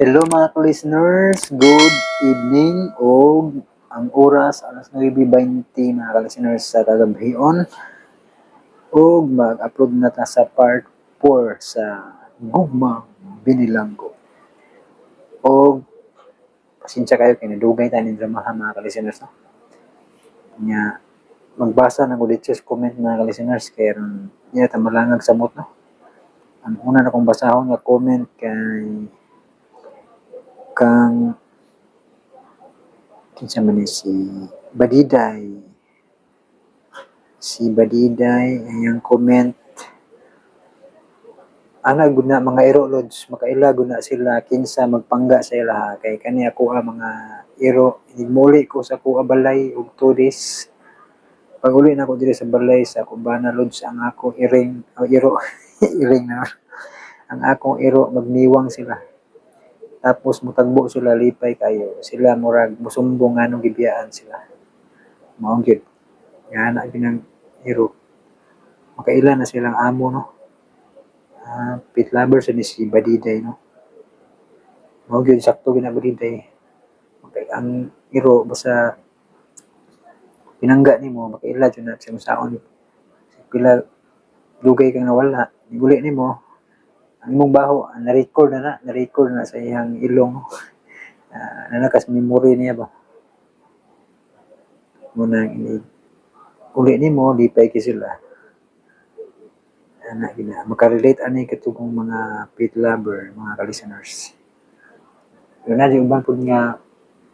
Hello, mga listeners, good evening og ang oras alas 9:20, mga ka-listeners, sa kagabhion og mag-upload na ta sa part 4 sa Gugmang Binilanggo. Og pasensya kayo kay nadugay ta ning dramaha, mga ka-listeners, no? Nya magbasa na ko dito sa comment, mga ka-listeners, kay aron di na ta malangag samot, no? Ang una na kong basahon nga comment kay kang kinsa man ni, si Badiday. Si Badiday, ang comment ana gud na, "Mga iro, lods, makaila gud na sila kinsa magpangga sa ilaha kay kani ako ang mga iro, muli ko sa kuha balay og 2 days. Pag uli na ako diri sa balay sa akong bana, lods, ang ako iring o iro," iring na, "ang akong iro magniwang sila. Tapos mutagbo sila, lipay kayo sila, murag musumbong nganong gibiyaan sila." Mao gyud nga ana ginang iro, makaila na silang amo, no? Ah, pet lover sa ni si Badiday, no? Mao gyud, sakto gyud na, Badiday. Okay, ang iro basta pinangga nimo, makaila jud na sa saon. Pila dugay kang nawala, uli nimo, ang imong baho na-record na na, na-record na sa iyang ilong. Nanakas memory niya ba. Muna ini uli nimo, lipay kay sila. Ana gina makarelate ani katong mga pet lover, mga ka-listeners. Pero na di uban pud nga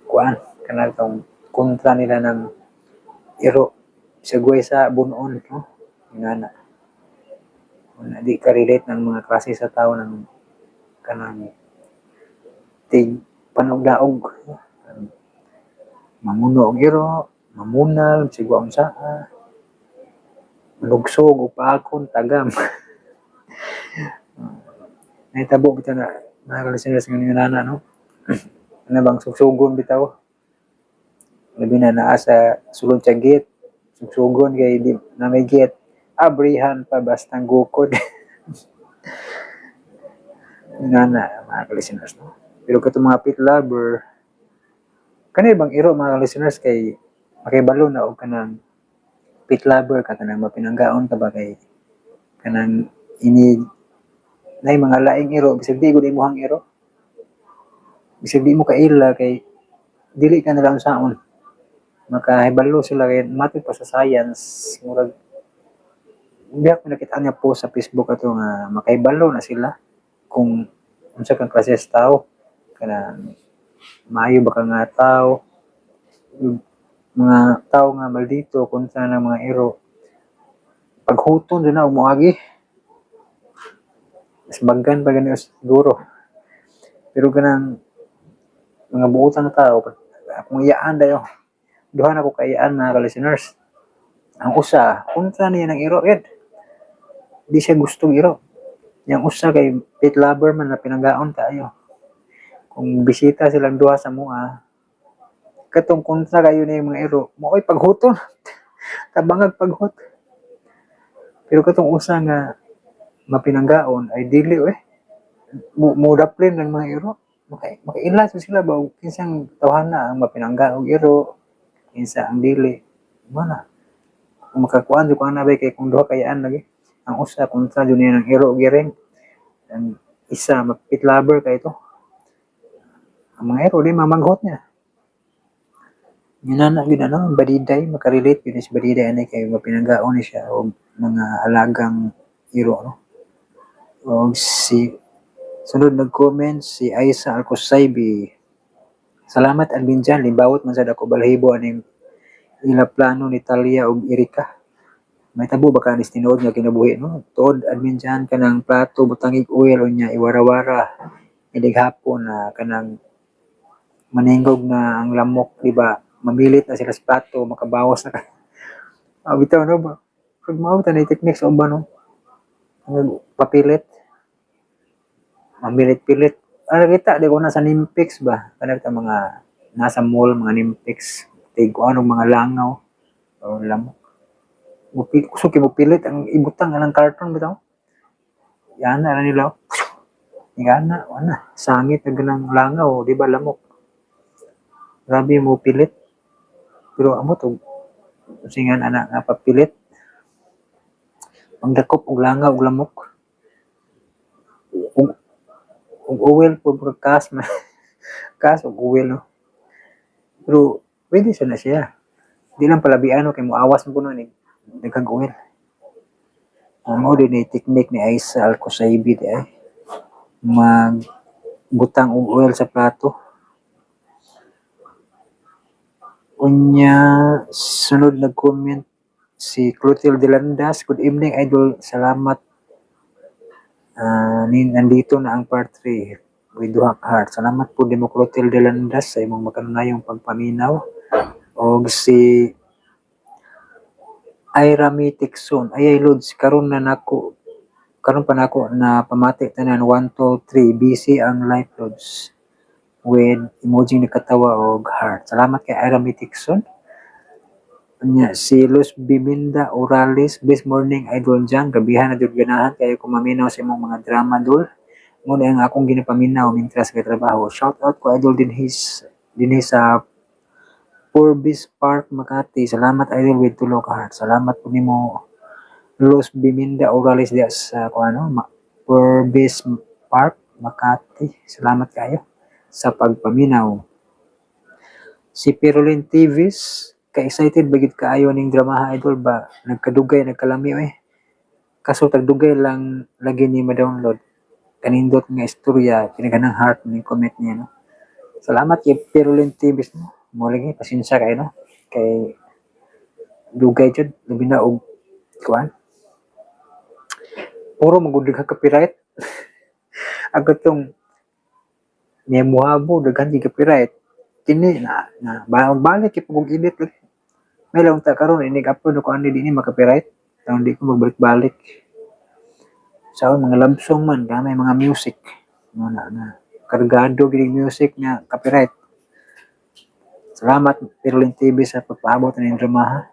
kuan kanang tong kontra nila ng iro sagway sa bunon, no? Ingana. Una di ka relate ng mga klase sa tao ng kanang tig panugdaog. Mamuno og iro, mamunal, sigwa unsaa, malugsog og paakon, tagam. Nahitabo bitaw na, mga listeners, nga nana, no? Ano bang sugsugon bitaw? Labi na naa sa sulod sa gate, sugsugon kay di na may gate, abrihan pa basta gukod. Nga na, mga listeners, no? Pero katong mga pet lover, kani bang iro, mga listeners, kay makibalo na og kanang pet lover ka, kanang mapinanggaon ka ba, kay kanang ini nay mga laing iro bisag di gud imuhang iro, bisag di mo kaila, kay dili ka nila unsaon, makahibalo sila kay matod pa sa science. Murag biyak mo nakita niya post sa Facebook ato nga makahibalo na sila kung unsa kang klase sa tao, kanang maayo ba ka nga tao. Yung mga tao nga maldito kontra ng mga iro, paghuton din na og moagi, mas baggan pa gani siguro. Pero kanang mga buotan na tao, akong iyaan dayo, duha na ko kaiyaan, mga ka-listeners. Ang usa, kontra niya ng iro yun, di siya gustong iro. Yang usa kay pet lover man na pinanggaon kaayo. Kung bisita silang duha sa mua, katong kontra kayo na yung mga iro, mao'y paghuton, tabangag paghut. Pero katong usa nga mapinanggaon ay dili eh mo mo daplin ng mga iro. Makaila so sila ba og kinsang tawhana ang mapinangga og iro, kinsa ang dili. Mo na kung makakuan jud ko ana bay, kay kung duha kayaan lagi, ang usa kontra jud niya ng iro og iring, ang isa pet lover kay ito, ang mga iro di mamaghot niya. Yun na yun, ano, Badiday, makarelate yun si Badiday ani kay mapinanggaon ni siya og mga alagang iro, no? Og si sunod nag-comment, si Aisa Alcosaibi. "Salamat, Alvin Jan, libawot man sad ako balhibo aning ila plano ni Talia ug Erika." May tabo ba ka anis tinuod nga kinabuhi, no? Tuod, admin Jan, kanang plato butangig oil, unya iwara-wara. Inig hapon na kanang maningog na ang lamok, di ba? Mamilit na sila sa plato, makabawas na ka. Ah, bitaw, no ba? Pag mao ta ni technique sa uban, no? Ang papilit. Mamilit-pilit. Ano kita, di ko na sa Nimpex ba? Kanang ta mga nasa mall, mga Nimpex, tig ano mga langaw o lamok. Mupi, kusog kay mopilit ang ibutang anang karton bitaw. Yan na nila. Ingana, wala. Sangit na ganang langaw, di ba lamok? Grabe mo pilit. Pero amo to, singan ana nga papilit. Pangdakop og langaw og lamok. Ug oil po kas man. Kas og oil, no. Pero pwede siya na siya. Di lang palabian, no, kay moawas mo kuno ni daghang oil. Mao din ni technique ni Aisa Al-Kusaibi di ay magbutang og oil sa plato. Unya, sunod nag-comment si Clotilde Landas, "Good evening, idol. Salamat. Nandito na ang part 3 with duha ka heart." Salamat po nimo, Clotilde Landas, sa imong makanunayong pagpaminaw. Og si Ira Tikson, "Ay ay Lods, karon pa nako na pamati tanan. 1 2 3, busy ang life, Lods," with emoji nakatawa og heart. Salamat kay Ira Tikson. Nya si Luz Biminda Orales, "Best morning, Idol Jan. Gabihan na jud, ganahan kayo ko maminaw sa imong mga drama, dol. Mo na ang akong ginapaminaw mintras kay trabaho. Shout out ko, idol, dinhi sa Forbes Park, Makati. Salamat, idol," with tulo ka heart. Salamat po nimo, Luz Biminda Orales, diya sa kung ano, Forbes Park, Makati. Salamat kayo sa pagpaminaw. Si Perolin TVs, "Ka-excited ba gid kaayo ning dramaha, idol ba? Nagkadugay, nagkalami eh. Kaso tagdugay lang lagi ni ma-download. Kanindot nga istorya," kinaghanang heart ning comment niya, no. Salamat kay Perolin TVs, no. Mo lagi pasensya kayo, no. Kay dugay jud, labi na og kuan. Puro magud copyright. Ako tong nimuhabo, daghan di copyright. Kini na na balik kay pag edit lagi. May lang ta karon inig upload ko ani dinhi ma-copyright. Taon di ko magbalik-balik. Sa mga love song man, gamay mga music. No na na kargado gid music nga copyright. Salamat, Perlin TV, sa pagpaabot ng dramaha.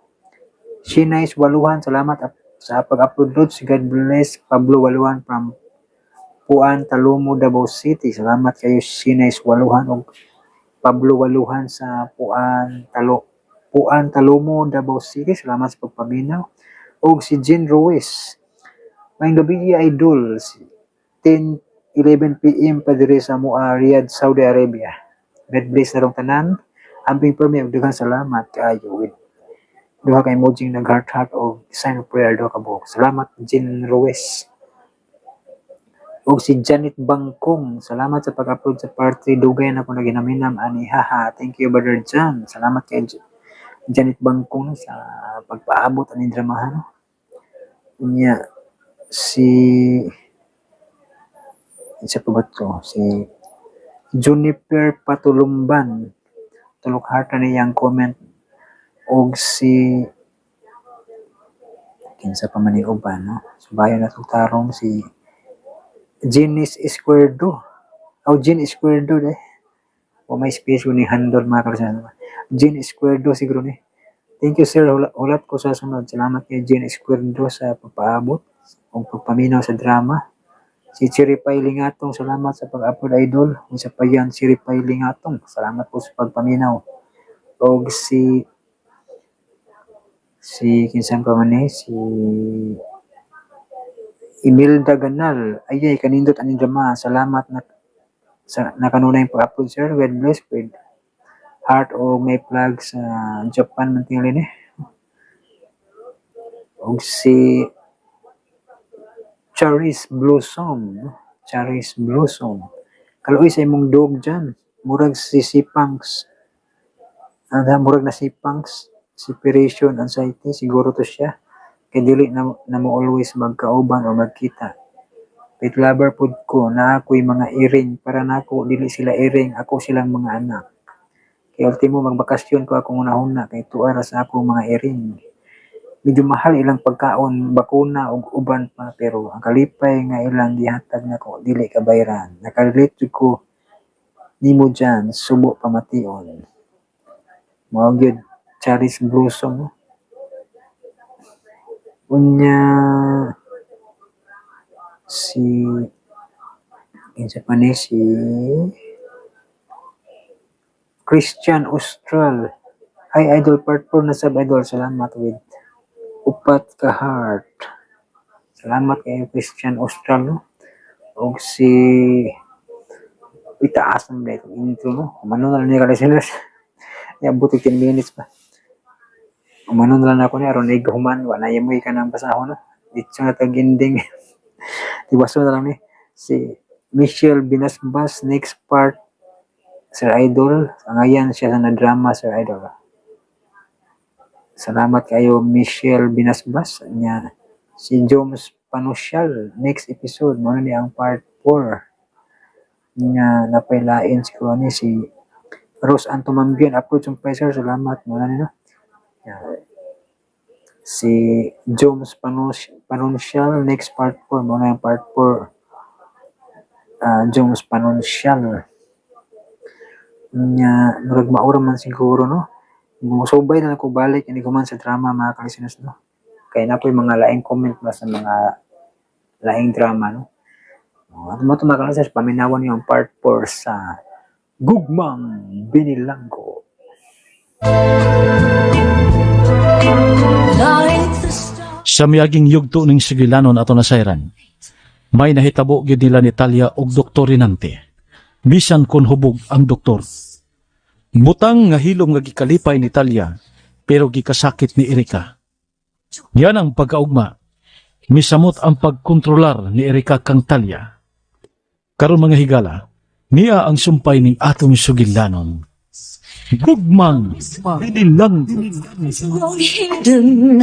Shinais Waluhan, "Salamat sa pag-upload, Lods. God bless. Pablo Waluhan from Puan, Talomo, Davao City." Salamat kayo, Shinais Waluhan ug Pablo Waluhan sa Puan, Talomo, Davao City. Salamat sa pagpaminaw. Og si Jean Ruiz, "Maayong gabi, idol. 10:11 PM pa diri sa Mua, Riyadh, Saudi Arabia. God bless narong tanan. Amping permi og daghang salamat kaayo," with duha ka emoji nag heart heart og sign of prayer duha ka buok. Salamat, Jean Ruiz. Og si Janet Bangkong, "Salamat sa pag-upload sa part 3. Dugay na ko naginaminam ani, haha. Thank you, Brother John." Salamat kay Janet Bangkong sa pagpaabot ani dramahan, no. Unya si isa pa ba to? Si Juniper Patulumban. Tulok heart na niyang comment. Og si kinsa pa man ni uban, no? Subayon na itong tarong si Jenis Esquerdo. Oh, Jean Esquerdo de. O may space ni handle, mga kalisan. Jean Esquerdo siguro ni. "Thank you, sir. Hulat ko sa sunod." Salamat kay Jean Esquerdo sa pagpaabot o pagpaminaw sa drama. Si Chiripay Lingatong, "Salamat sa pag-upload, idol." Kung sa payan, Chiripay Lingatong. Salamat po sa pagpaminaw. Og si kinsan pa man eh, si Imelda Ganal. "Ay ay, kanindot ani drama. Salamat na sa nakanunay pag-upload, sir. God bless," with heart o may flag sa Japan man tingali ni. Og si Charis Blossom, no? Charis Blossom. "Kaluoy sa imong dog dyan. Murag si Sipangs. Ano, murag na si Pangs. Separation anxiety. Siguro to siya. Kay dili na mo always magkauban o magkita. Pet lover pud ko na ako'y mga iring. Para nako dili sila iring. Ako silang mga anak. Kay ultimo magbakasyon ko akong una-una kay tuwa ra sa akong mga iring. Medyo mahal ilang pagkaon, bakuna ug uban pa, pero ang kalipay nga ilang gihatag nako dili kabayran. Nakarelate jud ko nimo dyan, subo pamation." Mao gyud, Charis Blossom, no? Unya si Kinsa pa ni si Christian Austral. Hi Idol, part 4 na sab, Idol. Salamat, with upat ka heart. Salamat kay Christian Austral, no. Og si, itaas na itong intro, no. Umano na lang ni ka-listeners. Ya, buti 10 minutes pa. Umano na lang ako ni aron human wa na yamoy ka ng basahon, no. Ditso na tag-ending. Iwaso na lang ni si Michelle Binasbas, next part Sir Idol. Angayan siya sa na-drama, Sir Idol. Salamat kayo, Michelle Binasbas. Nya si Joms Panusyal, next episode mo na ni ang part 4. Nya napailain si ni si Rose Antomambian, upload sa sir, salamat mo na ni, no. Nya, si Joms Panusyal, next part 4 mo na yung part 4, Joms Panusyal. Nya murag maura man siguro, no. Musubay na lang ko balik ini man sa drama, mga kalisteners, no, kay na po'y mga laing comment ba sa mga laing drama, no. Oh, at mo ito, mga kalisteners, paminawan niyo ang part 4 sa Gugmang Binilanggo. Like the stars. Sa miaging yugto ning sugilanon ato nasayran, may nahitabo gyud nila ni Talia og Doktor Rinante. Bisan kon hubog ang doktor. Butang nga hilom nga gikalipay ni Talia, pero gikasakit ni Erika. Yan ang pagkaugma. Misamot ang pagkontrolar ni Erika kang Talia. Karon, mga higala, niya ang sumpay ning atong sugilanon. Gugmang Binilanggo. Hidden,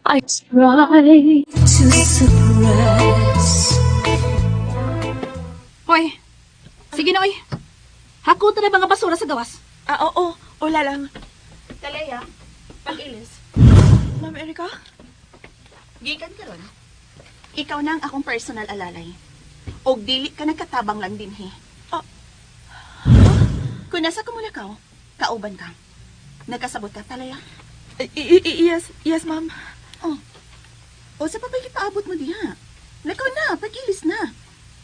I try to suppress. Hoy, sige na, oy. Hakutan na mga basura sa gawas. Ah, oo. Wala lang. Talea, pag-ilis. Ma'am Erika? Gikan karon. Ikaw na ang akong personal alalay. Og dili ka nagkatabang lang dinhi. Ah. Kung nasa kumulakaw, kauban ka. Nagkasabot ka, Talea? Yes, ma'am. Oh. O sa papay paabot mo diha. Lakaw na, pag-ilis na.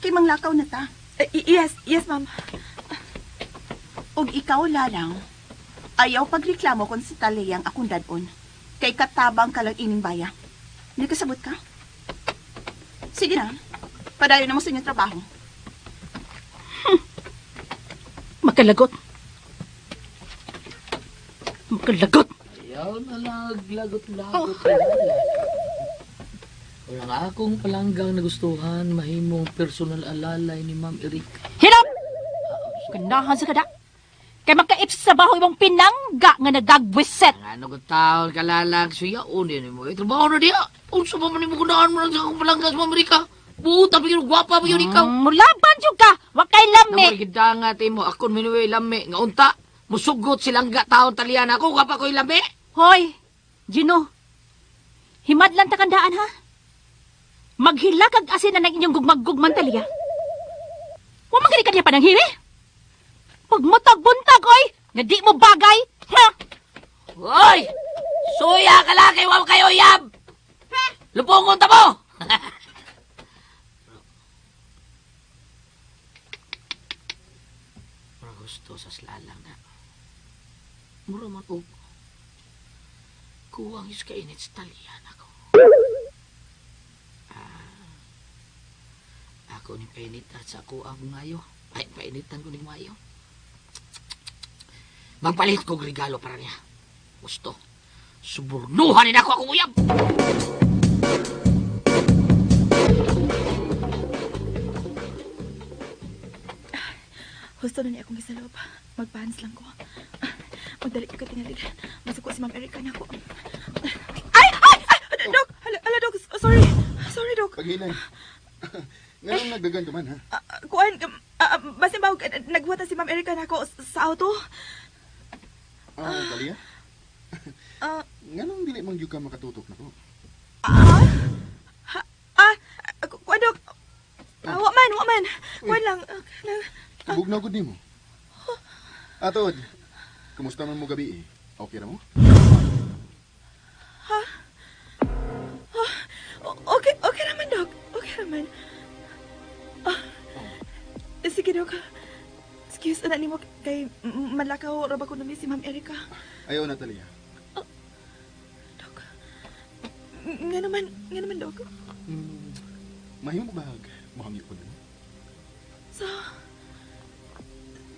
Kay manglakaw na ta. Yes, ma'am. Og ikaw, lalang, ayaw pagreklamo kung si Taleyang akong dadon. Kay katabang ka lang ining baya. Nagkasabot ka? Sige na. Padayon na mo sa inyong trabaho. Makalagot. Makalagot. Ayaw na lagot-lagot. Oh. Wala akong palanggang nagustuhan mahimong personal alalay ni Ma'am Erika. Hilom! Ganahan sa kada. Kay magkaips sa trabaho imong pinangga nga nagagwiset. Ang ano ko taon kalalag suya unin mo. Trabaho na diya. Unsa pa man nimo gunaan mo lang sa akong palangga sa Ma'am Erika. Buta pa yun, gwapa pa yun ikaw. Mulaban jud ka. Wa kay lami. Namoy gidanga timo akon minuwi lami nga unta. Musugot silangga taon talian ako gwapa ko'y lami. Hoy, Gino. Himadlan ta kandaan, ha. Maghilak ag asin na ng inyong gugmag-gugman, Talia. Wa man gani kaniya pananghiri. Pagmatag buntag, oy, nga di mo bagay. Ha? Hoy! Suya ka lang kay wa kayo yab. Lupungon ta mo. Mura gusto sa slalang na. Mura man og kuwang is kainit sa talian ako. Ah, ako ni painitan sa ako ang ngayo. Ay, painitan ko ni mayo. Magpalit kog regalo para niya. Gusto. Suburnuhan ni nako akong uyab. Husto na niya akong gisalop. Magpans lang ko. Magdali ko katingalig. Masuko si Ma'am Erika nako. Ay! Ay! Ay! Dok! Hala, hala, Dok. Sorry. Sorry, Dok. Paghinay. Nganong nagdagan ka man, ha? Ah, kuan, basin ba, nagwata si Ma'am Erika nako sa auto? Ah, Talia? Ah, Nganong dili man gyud ka makatutok nako? ah, ha, ah, kuan, Dok. Ah, wa man, wa man. Kuan lang. Tubog na gud nimo. Atod, kumusta man mo gabi eh? Okay ra mo? Okay, okay naman, Dok. Okay naman. Ah, Sige, Dok. Excuse na nimo kay malakaw ra ba ko nami si Ma'am Erika. Ayaw na, Talia. Dok. Nga naman, Dok. Mahimo ba mohangyo ko nimo?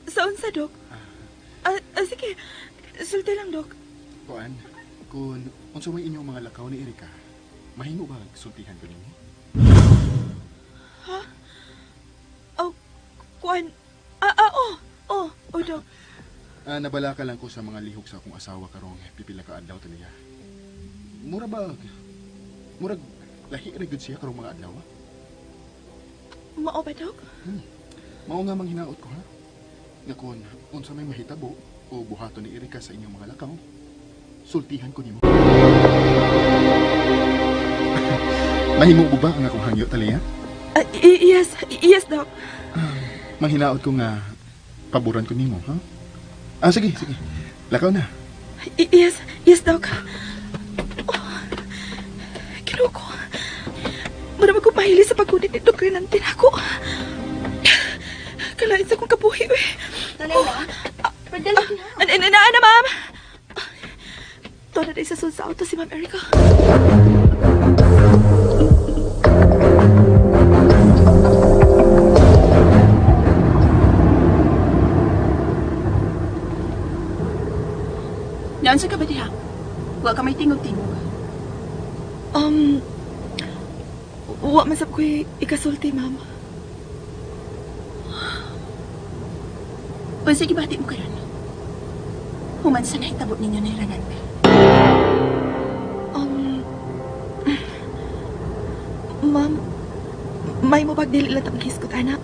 Sa unsa, Dok? Sige. Sulti lang, Dok. Kuan, kung unsa may inyong mga lakaw ni Erika, mahimo ba sultihan ko nimo? Ha? Oh, kuan. Oh. Oh, oh, Dok. Nabala ka lang ko sa mga lihok sa akong asawa karong pipila ka adlaw, Talia. Mura ba? Murag lahi ra gyud siya karong mga adlaw. Ah. Mao ba, Dok? Mao nga manghinaot ko, ha? Nga kung unsa may mahitabo o buhaton ni Erika sa inyong mga lakaw, sultihan ko nimo. Mahimo ba ang akong hangyo, Talia? Yes, yes, Dok. Manghinaot ko nga paboran ko nimo, ha? Sige, sige. Lakaw na. Yes, yes, Dok. Oh, Ginoo ko. Mura ko pahili sa pagkunit ni Dok Renante nako. Kalain sa akong kabuhi, eh. Talia, pagdala na. Ana, ma'am. Ito na sa sa auto si Ma'am Erika. Naunsa ka ba diha? Wa ka may tingog-tingog. Wa man sab ko'y ikasulti, ma'am. Unsa gibati mo karon? Human sa nahitabo ninyo ni Renante. Ma'am, may mo pagdili lang tang hisgot, anak.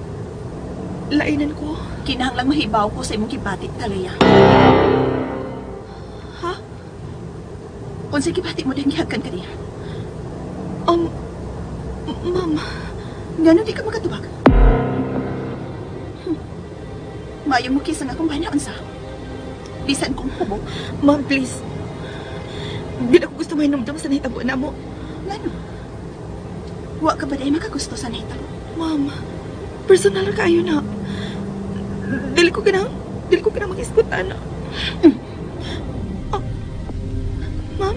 Lainan ko. Kinahanglang mahibaw ko sa imong gibati, Talia. Ha? Unsa gibati mo dahil gihagan ka niya? Ma'am, Ngano di ka makatubag? Maayo mo kisa nga akong bana unsa. Bisan kong hubog. Ma'am, please. Di na ko gusto mahinumdum sa nahitabo na mo. Ngano? Wa ka ba dahil makagusto sa nahitabo? Ma'am, personal ra kaayo na. Dili ko ganang mag-isgot, ana. Oh, ma'am,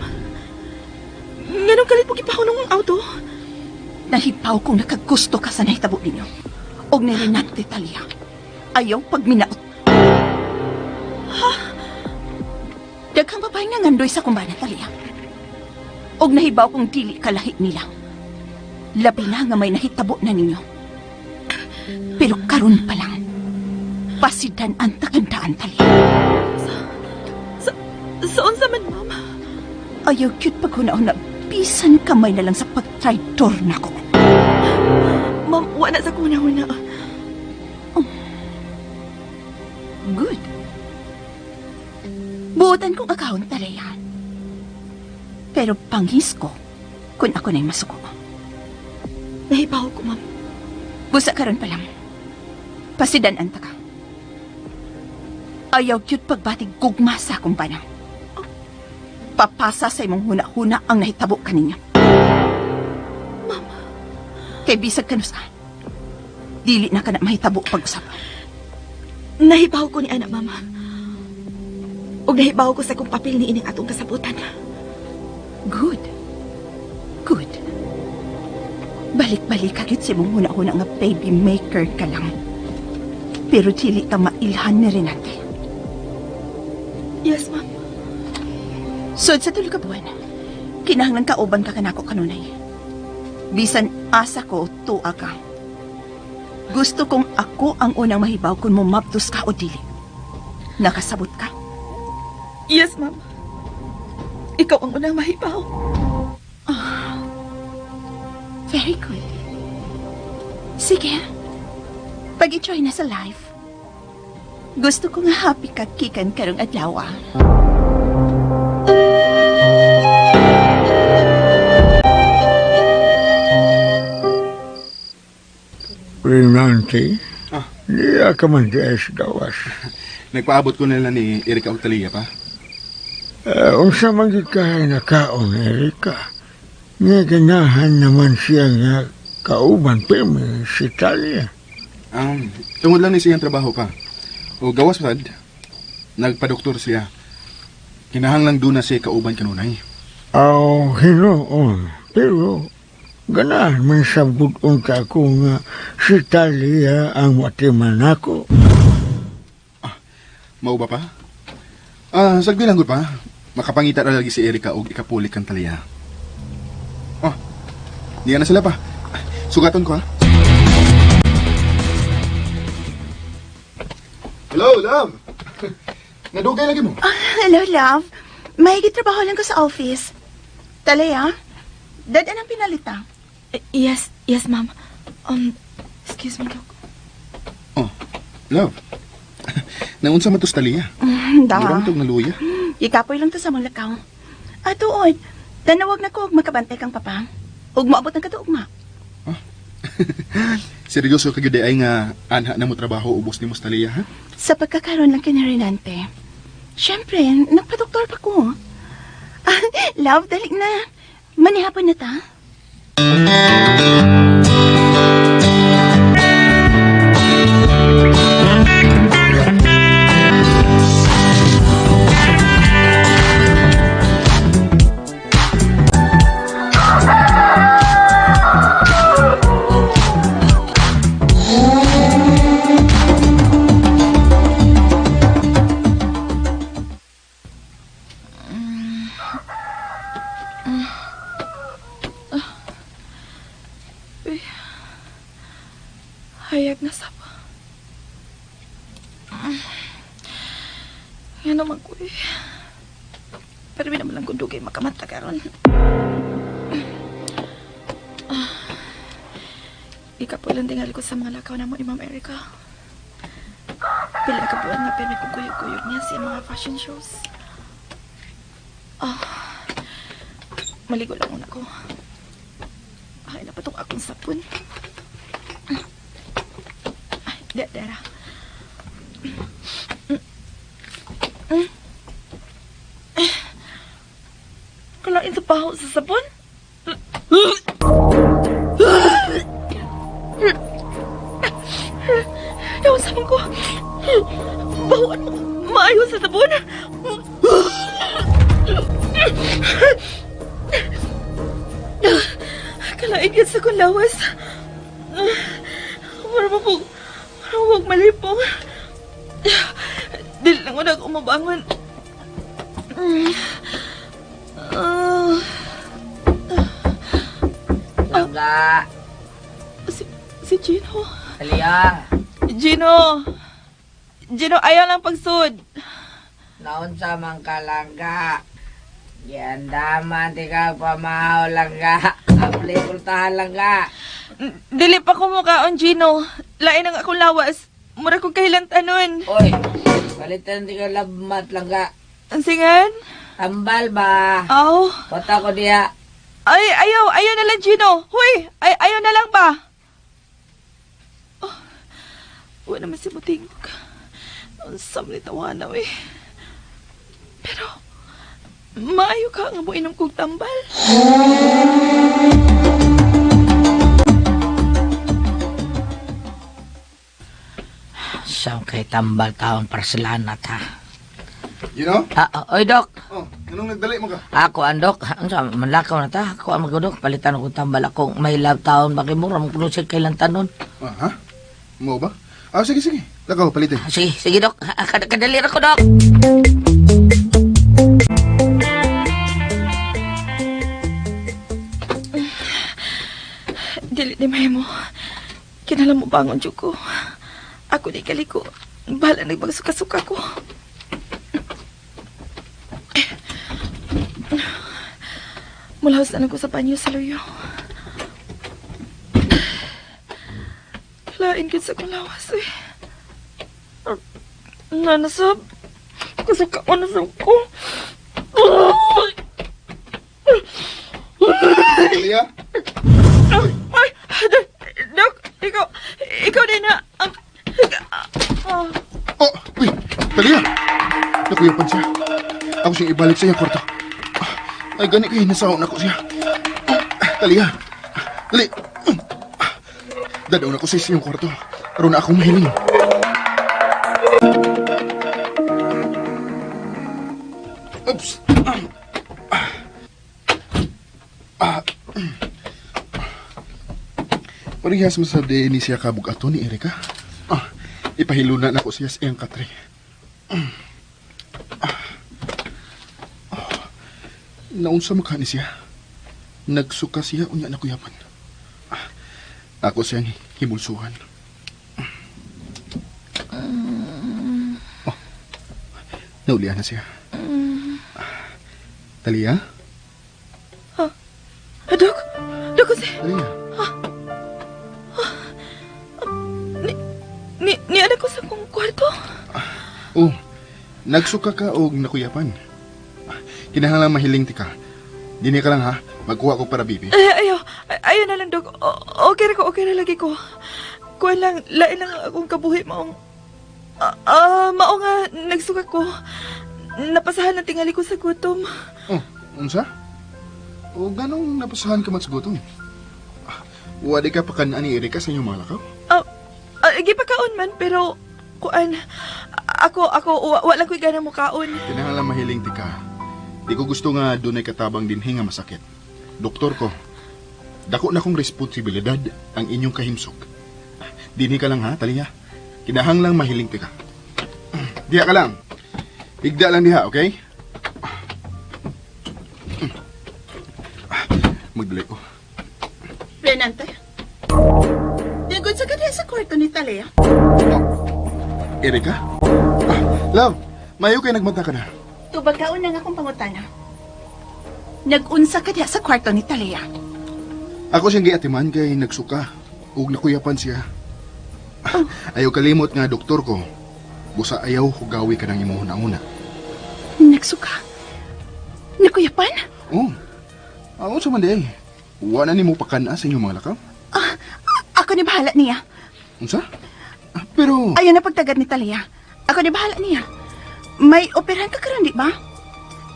nganong kalit mo gipahunong ang auto? Nahipaw kong nakagusto ka sa nahitabo ninyo. Og ni Renante, Talia. Ayaw pagminaot. Ha? Daghang babae nga ngandoy sa kumbana, Talia. Og nahibaw kong dili kalahi nila. Labi na nga may nahitabo na ninyo. Pero karon pa lang, pasidan ang takandaan, Talia. Sa unsa man, ma'am? Ayaw cute paghuna-huna, bisan kamay na lang sa pagtraidor nako. Ma'am, wa na sa kuhuna-huna. Oh. Good. Buotan kong account, Talia. Pero panghis ko kung ako na'y masuko. Nahibaw ko, ma'am. Busa karon pa lang. Pasidan anta ka. Ayaw cute pagbatig gugma sa akong bana. Papasa sa imong huna-huna ang nahitabo kaninyo. Ma'am. Kay bisag kanusa, dili na ka na mahitabo pag-usap. Nahibaw ko ni anak, mama. Og nahibaw ko sa kong papel ni ining atong kasabutan. Good. Good. Balik-balik ka gyud sa imong huna-huna nga baby maker ka lang. Pero dili ka mailhan ni Renate. Yes, ma'am. Sud sa tulo ka buwan, kinahanglan kauban ka kanako kanunay. Bisan asa ko, tuwa ka. Gusto kong ako ang unang mahibaw kung mumabdos ka o dili. Nakasabot ka? Yes, ma'am. Ikaw ang unang mahibaw. Very good. Sige. Pag-enjoy na sa life. Gusto ko nga happy ka kikan karong adlaw, ah. Renante, Ah. di ka man di ay sa gawas. Nagpaabot ko nila ni Erika og Talia pa. Unsa man gyud kahay nakaon, Erika. Nga ganahan naman siya nga kauban pirmi si Talia. Tungod lang ni siyang trabaho pa. O gawas sad, nagpadoktor siya. Kinahanglang doon na siya kauban kanunay. Aw, hinuon. Pero, ganahan man sa unta ko nga si Talia ang matiman ako. Mao ba pa? Ah, sagdi lang gud pa. Makapangita na lagi si Erika og ikapulik kang Talia. Oh, niya na sila pa. Sugaton ko ha. Hello, love. Nadugay lagi mo. Ah, hello, love. May trabaho lang ko sa office. Talea, dad anang pinalita. Yes, yes, ma'am. Excuse me, Dok. Oh, love. Naunsa man to sa Talia? Da. Murang tog naluya. Ikapoy lang to sa mga lakaw. Ah, tuod. Tanawag na ko og makabantay kang papa. Ug moabot ang katuugma. Seryoso ka gyud ay nga anha na mo trabaho ubos nimo sa Talia, ha? Sa pagkakaroon lang kini Renante. Siyempre, nagpa-doktor pa ko. Ah, love, dali na. Manihapon na ta. Hayag na sab. Yan naman ko eh. Pero naman lang kung dugay makamata karon. Ikapoy lang tingali ko sa mga lakaw na mo ni Ma'am Erica. Pila ka buwan nga pero kung kuyog-kuyog niya siya mga fashion shows. Ah, maligo lang muna ko. Ay, napatong akong sapon. Ay, di, dera. Kalain sa paho sa sabon? Ewan sabon ko. Bahuan mo. Maayo sa sabon. Kalain yan sa kong lawas. Mura mo po. Mura mo malipong. Dili lang ko na umabangon. Ah, Langga. si Gino. Talia. Gino! Gino, ayaw lang pagsud. Naunsa man ka langga. Giandaman ti ka pamahaw langga. Apli pultahan langga. Dili pa ko mukaon, Gino. Lain ang akong lawas. Mura kong kahilantanon. Oy, palitan ti ka labmat langga. Ang singan? Tambal ba? Aw. Kota ko diha. Ay, ayaw, ayaw na lang, Gino. Huy, ay, ayaw na lang ba? Oh, wala naman si Butingog. Ang samli tawana, eh. Pero, maayo ka nga mo inom kong tambal. Saan kay tambal taon para sa lanat ha? You know? Ah, ah, oy dok. Oh, anong nagdali mo ka? Ako ang dok. Ang sa manlakaw na ta. Ako ang magdok. Palitan ko tambal akong may love taon. Bakit mo ramong kuno siya kailan tanon. Ah, ha? Mo ba? Ah, sige, sige. Lakaw, palitin. Ah, sige, sige dok. Ah, Kadali ra ko dok. Dili ni Mahimo. Kinala mo bangon, Diyos ko. Ako di kaliko. Bahala nagbagsuka-suka ko. Mulahos na lang ko sa banyo sa luyo. Lain gid sa akong lawas eh. Nanasab. Kasuka ko na sa ko. Talia? Ay, Dok, ikaw din na. Ang, ah, Oh, uy, Talia! Nakuyapan siya. Ako siyang ibalik sa iyang kwarto. Ay, gani kay nasaon ako siya. Oh, Talia! Dali! Dadaon ako sa iyang kwarto. Aron akong mahiling. Oops. Parehas man sa ni siya kabug ato ni Erika. Ipahiluna na ko siya sa iyang katre. Naunsa man ka ni siya? Nagsuka siya unya nakuyapan. Ako siyang himulsuhan. Oh, naulian na siya. Talia? Dok, dok kasi. Talia? Ni anak ko sa akong kwarto. Oh, nagsuka ka og nakuyapan. Kinahanglan mahiling ti ka. Dini ka lang ha, magkuha ko para bibi. Ay, ayaw, ayaw na lang, Dok. Okay ra ko, okay ra lagi ko. Kuan lang, lain lang akong kabuhi maong... Mao nga, nagsuka ko. Napasahan ang tingali ko sa gutom. Oh, unsa? O ganong napasahan ka man sa gutom? Wadi ka pa kanaan ni Erika sa inyong mga lakaw? Gipakaon man, pero kuan, ako, wa lang ko'y gana mo kaon. Kinahanglan mahiling ti ka. Di ko gusto nga dunay katabang dinhi nga masakit. Doktor ko, dako na kong responsibilidad ang inyong kahimsog. Dinhi ka lang ha, Talia. Kinahanglang mahiling ti ka. Diha ka lang. Higda lang diha, okay? Magdali ko. Renante, Dagod sa kanya sa kwarto ni Talia. Oh, Erika? Love, mayo kay nagmata ka na. Tubag kaon na nga akong pangutana. Nag-unsa ka diha sa kwarto ni Talia. Ako siyang giatiman kay nagsuka ug nakuyapan siya. Oh. Ayaw kalimot nga doktor ko. Busa ayaw hugawi ka ng imong una-una. Nagsuka? Nakuyapan? Oh. Ako sa man di ay. Wa na nimo pakan-a sa inyong mga lakaw? Ako ni bahala niya. Unsa? Pero ayaw na pagtagad ni Talia. Ako ni bahala niya. May operahan ka karon, di ba?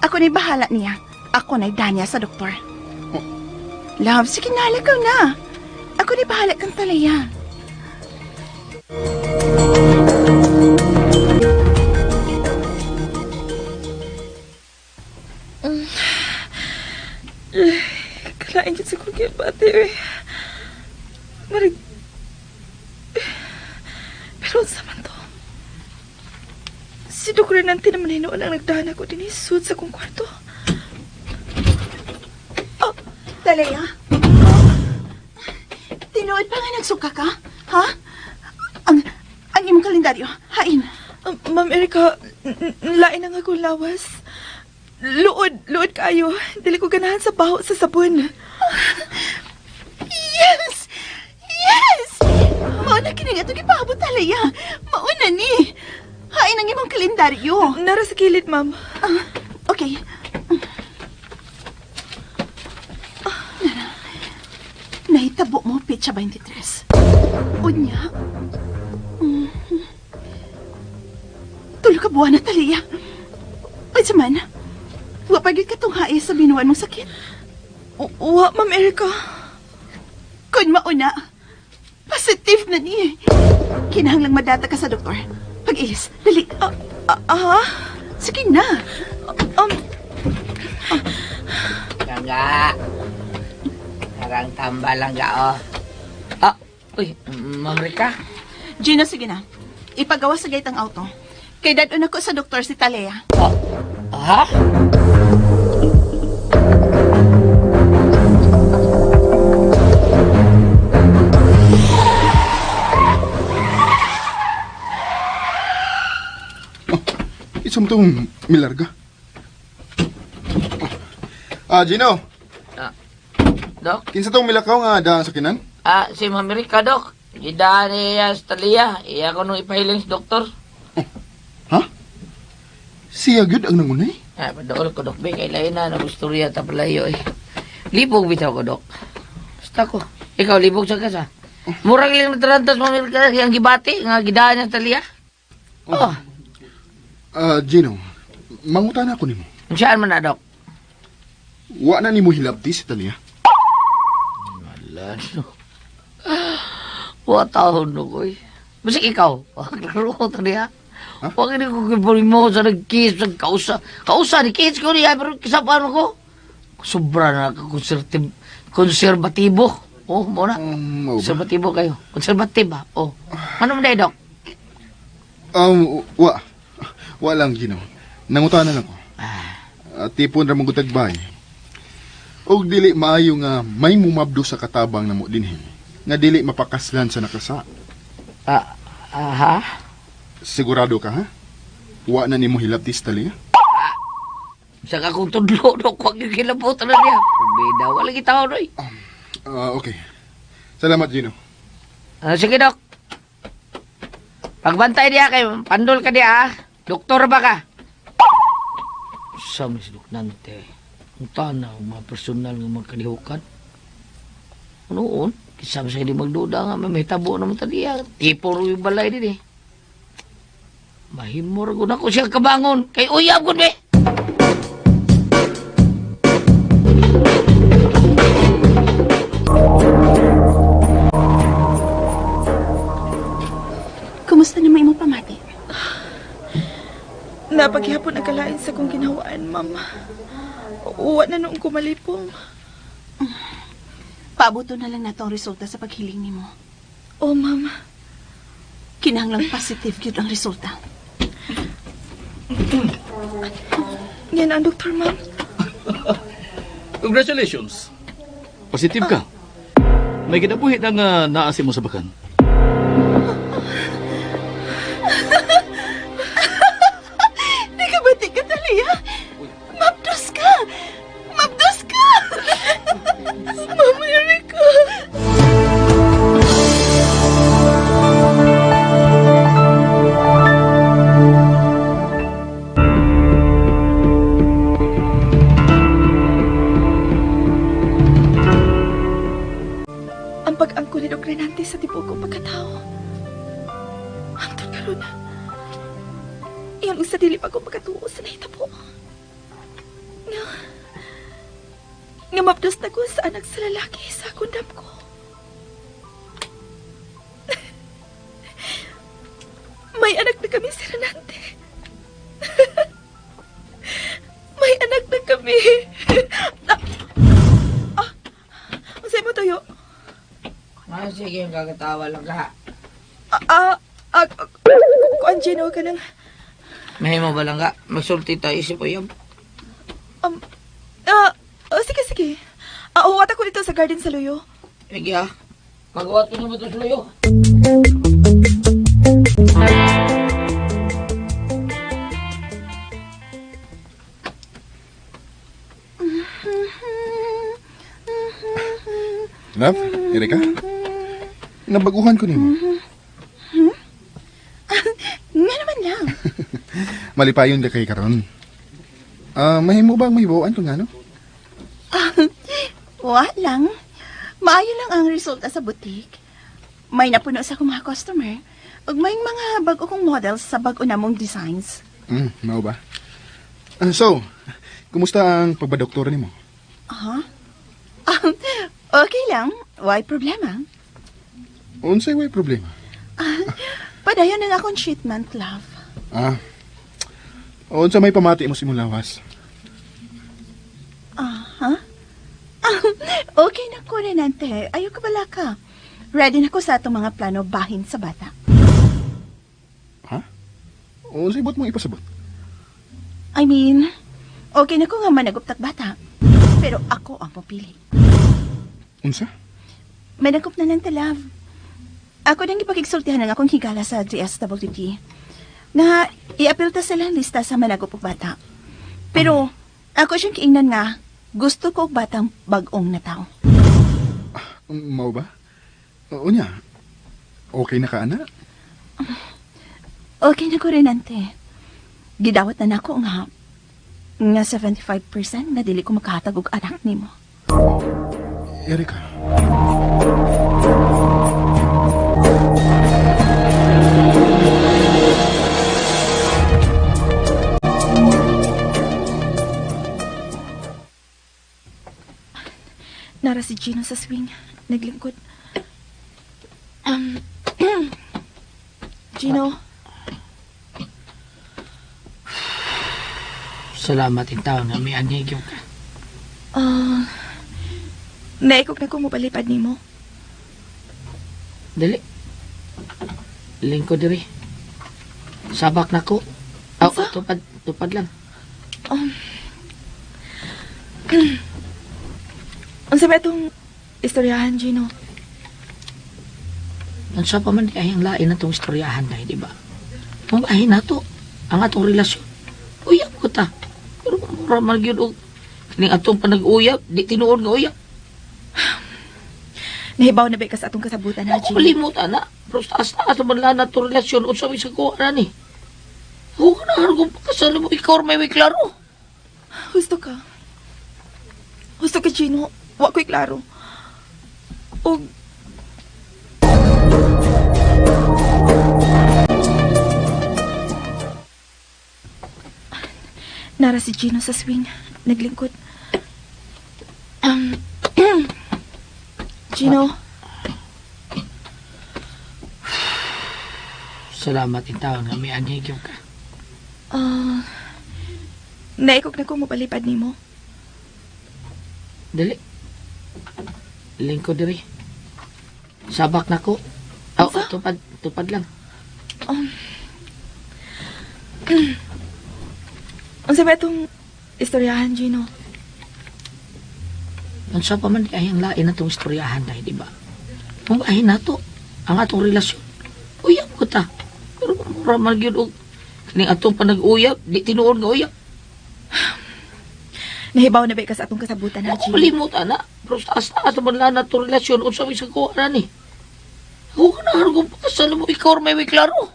Ako ni bahala niya. Ako na'y danya sa doktor. Oh. Love, sige na, lakaw na. Ako ni bahala kang Talia. Kalain yun sa kong bate, eh. Marig... Pero unsa man to? Si Dok Renante naman hinuon ang nagdahan ako din isud sa kong kwarto. Oh, Talia? Tinuod pa nga nagsuka ka? Ha? Ang imong kalendaryo, hain. Ma'am Erika, lain ang akong lawas. Luod kayo. Dili ko ganahan sa baho sa sabon. Yes! Yes! Mauna kini nga itong ipaabot, Talia. Mauna ni. Hain ang imong kalendaryo. Nara sa kilid, ma'am. Okay. Nara, nahitabo mo, petsa 23. Unya. Tulo ka buwan na, Talia. Unsa man, wa pa gyud katong hae sa binuan mong sakit. Wa, Ma'am Erika. Kun mauna, positive na ni. Kinahanglang madata ka sa doktor. Pag-ilis, dali. Sige na. Langga. Karang tamba langga, oh. Uy, Ma'am Rika. Gino, sige na. Ipagawa sa gate ang auto. Kay dadon ako sa doktor si Talia. Oh, ha? Isa mo itong milarga. Gino. Dok? Kinsa tong milakaw nga daan sa kinan? Si Ma'am Erika, Dok. Gidaan niya sa Talia. Iya ko nung ipahiling sa doktor. Oh. Ha? Siya gyud ang nangunay? Padool ko, Dok. Kay lain na, nagusturya ta palayo eh. Libog bitaw ko, Dok. Basta ko. Ikaw, libog sa kasa. Murag lang natarantas, Ma'am Erika, ang gibati, nga gidaan niya sa Talia. Oh. Gino, mangutana ko nimo. Saan man na, Dok? Wa na nimo hilabti si Talia? Wala, no. Wa taon, no, koy. Bisag ikaw. Klaro ko to niya. Huwag hindi ko kibuli mo sa nag-kiss, sa kausa. Kausa, ni kiss ko niya, pero kisa paano ko? Sobra na konserbatibo. Oh, mo na. Mao ba? Konserbatibo kayo. Konserbative ba? Oh. Ano mo na, Dok? Wa. Wa lang, Gino. Nangutana lang ko. Tipon ra mong gutagbay. Og dili maayo nga may mumabdo sa katabang namo dinhi. Nga dili mapakaslan sa nakasa. Aha? Sigurado ka, ha? Wa na nimo hilabtis Talia? Sa akong tudlo, Dok. Huwag yung kilabutan na niya. Bida, wala kita ko, Doy. Okay. Salamat, Gino. Sige, Dok. Pagbantay niya kay pandol ka niya, ha? Doktor ba ka? Sa Miss Dok Nante, ang tanaw, mga personal nga mga kalihukan. Noon, kisam sa hindi magduda nga, may tabo naman taliya. Tipo ro yung balay din eh. Mahimor ko na ko siya kabangon. Kay uyab ko eh. Kumusta naman imong pamati? Napaghihapon ang kalain sa kong ginawaan, ma'am. Uwa na noong kumalipong. Paabuto na lang nato ang resulta sa paghiling nimo. Oh, ma'am. Kinahanglang positive gyud ang resulta. Yan ang doktor, ma'am. Congratulations. Positive ka. May kinabuhi na nga naasi mo sa bakan. Nakabati ka, Talia! Mabdos ka! Mabdos ka! Ma'am Erika! Ang pag-angko ni Dok Renante sa tibuok kong pagkatao. Hangtod karon. Iyon usa dili pa ko makatuo sa nahitabo. Nga, nga mapdos na ko sa anak sa lalaki sa kundam ko. May anak na kami si Renante. May anak na kami. ah, ah, unsay mo tayo? Ah, sige, gagatawa lang ka. Ah, ah, ah, kuan Gino ka nang Mahimo ba lang ka? Magsulti tayo isip uyab. Oh, sige, sige. Ah, uwat ako dito sa garden sa Luyo. Sige ah. Magawa ko naman ito sa luyo. Love, Erika? Nabaguhan ko nimo. Nga naman lang. Malipayon ka kay karon. Mahimo bang mahibawan ko nga no? Wa lang. Maayo lang ang resulta sa butik. May napuno sa akong mga customer. Ug may mga bag-o kong models sa bag-o namong designs. Mao ba? So, kumusta ang pagbadoktor nimo? Aha. Okay lang. Why problema? Unsay way problema? Padayon ang akong treatment, love. Ah. Unsa may pamati mo sa imong lawas? Aha. Okay na ko, Renante. Ayaw ka bala ka. Ready na ko sa atong mga plano bahin sa bata. Ha? Unsay buot mong ipasabot? I mean, okay na ko nga managuptak bata. Pero ako ang pupili. Unsa? Managop na lang ta, love. Ako nang ipagigsultihan ang akong higala sa DSWD. Nga, i-appeal ta sila ang lista sa managop og bata. Pero, ako siyang kiingnan nga, gusto ko og batang bag-ong na tao. Mao ba? Unya. Okay na ka ana? Okay na ko rin, ante. Gidawat na nako nga, nga 75% na dili ko makahatag og anak nimo. Erika. Nara si Gino sa swing. Naglingkod. Gino, Salamat in taon nga may anhigyo ka. ah, naikog na ko mopalipad nimo. Dali. Lingkod diri. Sabak na ko. Aw, Unsa? tupad, tupad lang. Unsa ba itong istoryahan, Gino? Unsa pa man di ay ang lain na tong istoryahan dahil, di ba? Pumbahin na to ang atong relasyon. Uyab ko ta. Pero mura man gyud og kining atong panag-uyab, di tinuod nga uyab. Nahibaw na ba ka sa atong kasabutan, ha, Gino? Malimot ana. Pero taas-taas naman lang na itong relasyon unsa may sa kuha na ni. Ako ka na kung pakasal mo, ikaw may may klaro. Husto ka. Husto ka, Gino. Wa ko'y klaro. Og Nara si Gino sa swing. Naglingkod. Gino, Salamat in taon nga may anhigyo ka. ah, naikog na ko mopalipad nimo. Dali. Lingkod diri. Sabak na ko. Aw, Unsa? tupad, tupad lang. Unsa ba itong istoryahan, Gino? Unsa pa man di ay ang lain na itong istoryahan dahil, di ba? Pumbahin na to ang atong relasyon. Uyab ko ta. Pero mura man gyud og kining atong panag-uyab, di tinuod nga uyab. Nahibaw na ba ka sa atong kasabutan, ha, Ako Gino? malimot ana. Pero taas-taas naman lang na itong relasyon unsa may sa kuha na ni. Ako ka na kung pakasal mo, ikaw may may klaro.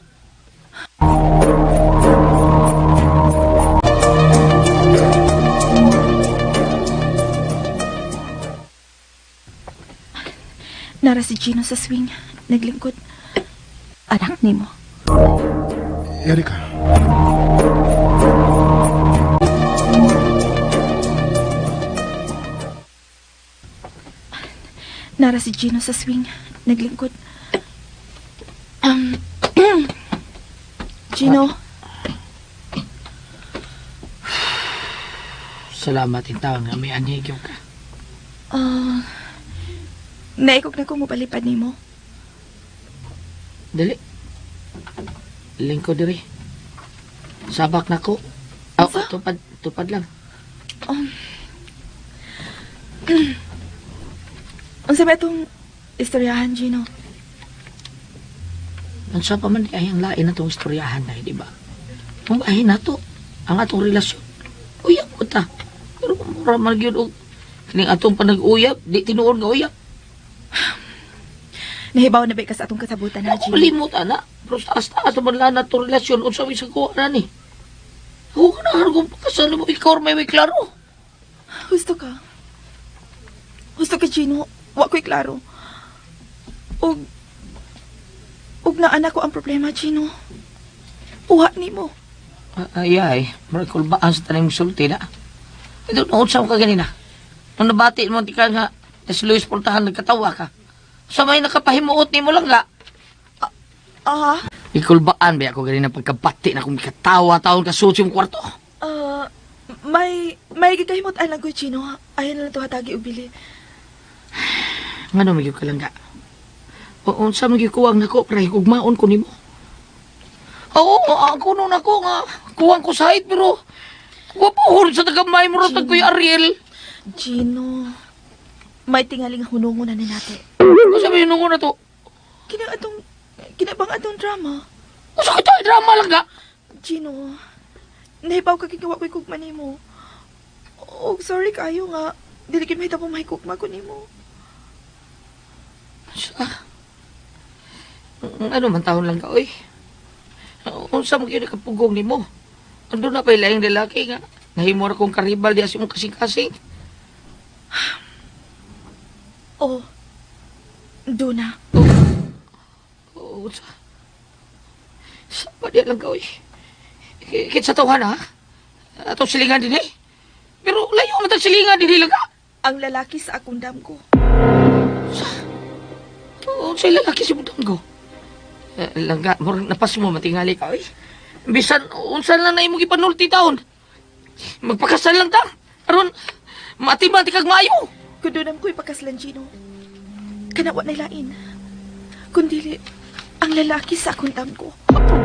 Nara si Gino sa swing. Naglingkod. Anak nimo. Erika. Nara si Gino sa swing. Naglingkod. Gino, Salamat in taon nga may anhigyo ka. ah, naikog na ko mopalipad nimo. Dali. Lingkod diri. Sabak na ko. Aw, Unsa? tupad, tupad lang. Unsa ba itong istoryahan, Gino? Unsa pa man di ay ang lain na itong istoryahan dahil, di ba? Pumbahin na to ang atong relasyon. Uyab ko ta. Pero mura man gyud og kining atong panag-uyab, di tinuod nga uyab. Nahibaw na ba ka sa atong kasabutan, ha, Gino? Malimot ana. Pero taas-taas naman lang na itong relasyon unsa may sa kuha na ni. Ako ka na kung pakasal mo, ikaw may may klaro. Husto ka. Husto ka, Gino. Wa ko'y klaro. Og naa ko ang problema, Gino. Uha nimo. Ay, ay, murag kulbaan sa tanang sulti na. Ito, naunsa mo ka ganina. Nung nabati mo, di ka nga, si Luis Portahan, nagkatawa ka. Sa may nakapahimuot ni mo lang ga. Ah, Ikulbaan ba ako ganina pagkabati na kung katawa taon ka susi mong kwarto. May gikahimot lang ko, Gino. Ayaw na lang to hatagi og bili. Ngano magyud ka lang ga? O unsa magyud kuwang nako pre, ugmaon ko nimo. Oo, ako nun ako nga kuwang ko sahit pero gwapohon sa tagamay mo tag Kuya Ariel. Gino, may tingaling hunungon na ni nate. Unsa may hunungon na to? Kina atong, kina bang atong drama? Unsa kita drama lang ga? Gino, nahibaw ka gigawa ko'y kugma nimo. Og sorry kayo nga, dili gid mahitabo mahikugma ko nimo. Sa ano man taon lang ka, oy. Unsa mo gyud kapugong nimo? Ando na pa'y laing lalaki nga. Nahimo ra kong karibal diya sa imong kasing-kasing. Oh, do na. Oh, unsa? Sa pa diya lang ka, oy. Kit sa tawhan, ha? Atong silingan din, eh. Pero layo man tag silingan din lang ka. Ang lalaki sa akong damgo. Oh, sa lalaki si butang ko. Langga, murag napas mo matingali ka oy. Bisan unsa lang na imong gipanulti taon. Magpakasal lang ta. Aron maatiman ti kag maayo. Kundunam ko ipakaslan, Gino. Kana wa lain. Kundili, ang lalaki sa akong damgo.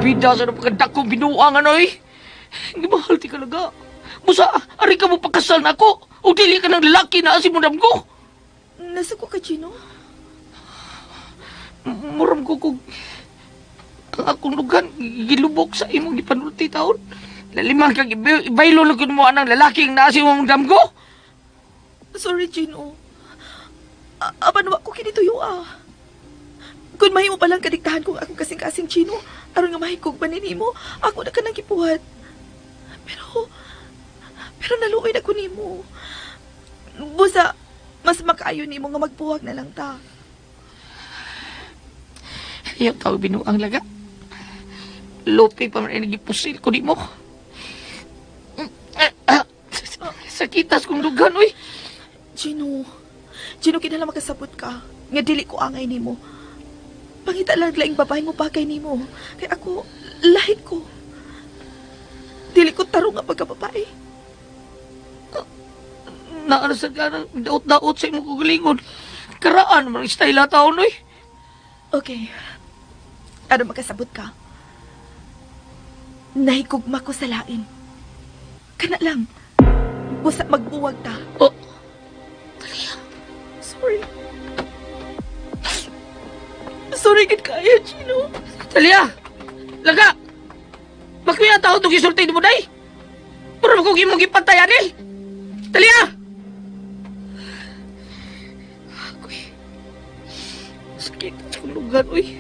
Bida sa pagkadako binuang ano eh. Gimahal ti kalaga. Busa, ari ka mo pagkasal na ako. O dili ka ng lalaki na asim mo damgo. Nasuko ka, Gino? Muram ko kung ang akong lugan gilubok sa imong gipanulti taon. Laliman kag ibaylo lang kun mo anang lalaking na asim mo damgo. Sorry, Gino. Apan wa ko kinituyo ah. Kung mahimo pa lang kadiktahan kung akong kasing-kasing Gino, aron nga mahikog ba nimo, ako na ka nang gipuhat. Pero, pero naluoy na ko nimo. Busa, mas makaayo nimo nga magbuwag na lang ta. Ayaw tao binuang laga. Lupi pa man ay nagipusil ko di mo. Sakitas kong dugan, uy. Gino, Gino, kinahanglan makasabot ka. Nga dili ko angay nimo. Pangita lang laing babae mo bagay nimo. Kay ako, lahi ko. Dili ko tarong nga pagkababae. Naano sa ka ng daot-daot sa imong kagalingon. Karaan man ang style taon, uy. Okay. Ano makasabot ka? Nahigugma ko sa lain. Kana lang. Busa magbuwag ta. Oh. Sorry. Sorry gid kaya, Gino. Talia! Laga! Bakit ang tao itong gisulti mo, day? Pero kung imong gipantayan, eh! Talia! Ako'y... Sakit sa kong lugar, uy.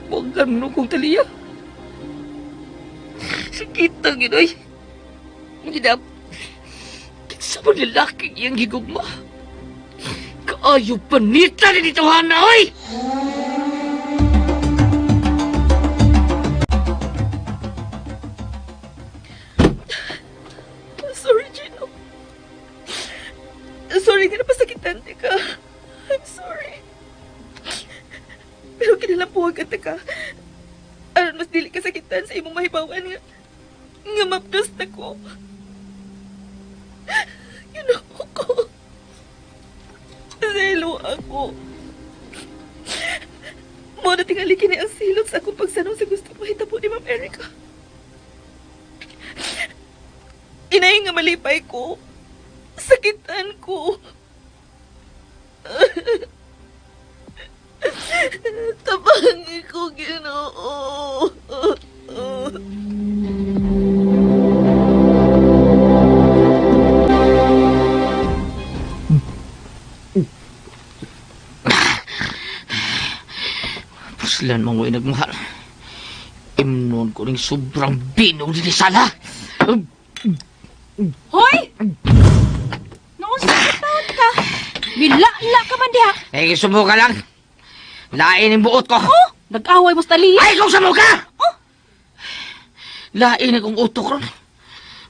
Huwag mo kong Talia. Sakit ang ginoy. Hindi na... Kinsa man lalaki iyang gigugma. Kaayo panita ni dito, Hana, oy! Sorry, Gino. Sorry nga napasakitan ka. I'm sorry. Pero kinahanglan puwagan ta ka. Aron mas dili ka sakitan sa imong mahibawan nga nga mapdos na ko. Ginoo ko. Selo ako. Mo na tingali kini ang silot sa akong pagsanong sa gusto mahitabo ni Ma'am Erica. Inay nga malipay ko. Sakitan ko. Tabangi ko, Ginoo. Puslan mo ngo'y nagmahal. Imnon ko rin sobrang binog din sala. Hoy! Noon sa taon ka. Bila-la ka man diha. Eh, subo ka lang. Lain ang buot ko. Oh, nag-away mo sa Talia. Ay, kung samo ka! Oh! Lain akong utok ron.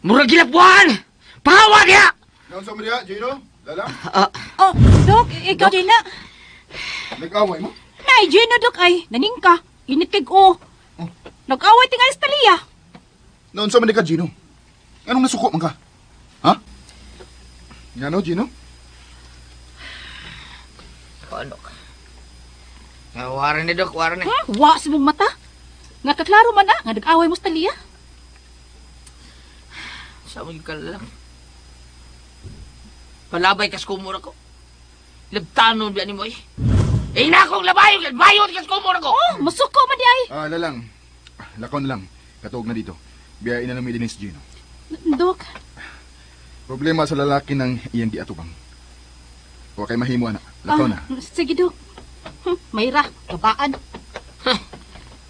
Murag gilabuan! Pahawa niya! Naunsa mo diha, Gino? Lala? Oh, Dok, ikaw din na. Nag-away mo? Nay, Gino, Dok, ay, naning ka. Init kay o. Nag-away tingali sa Talia. Naunsa man di ka, Gino? Anong nasuko man ka? Ha? Ngano, Gino? Ano ka? Waran ni Dok, waran ni. Wa sa mong mata. Nga kaklaro man ah, nga nag-away mo sa Talia. Sa mo ka lang. Palabay kas kumura ko. Labtanon biya ni mo eh. Eh na akong labayo, labayo kas kumura ko. Oh, masuko man di ay. Ah, lalang. Lakaw na lang. Katuog na dito. Biyain na lang mi din si Gino. Dok, Problema sa lalaki ng iyang giatubang. Wa kay mahimo ana. Lakaw na. Sige, Dok. Mayra, kabaan.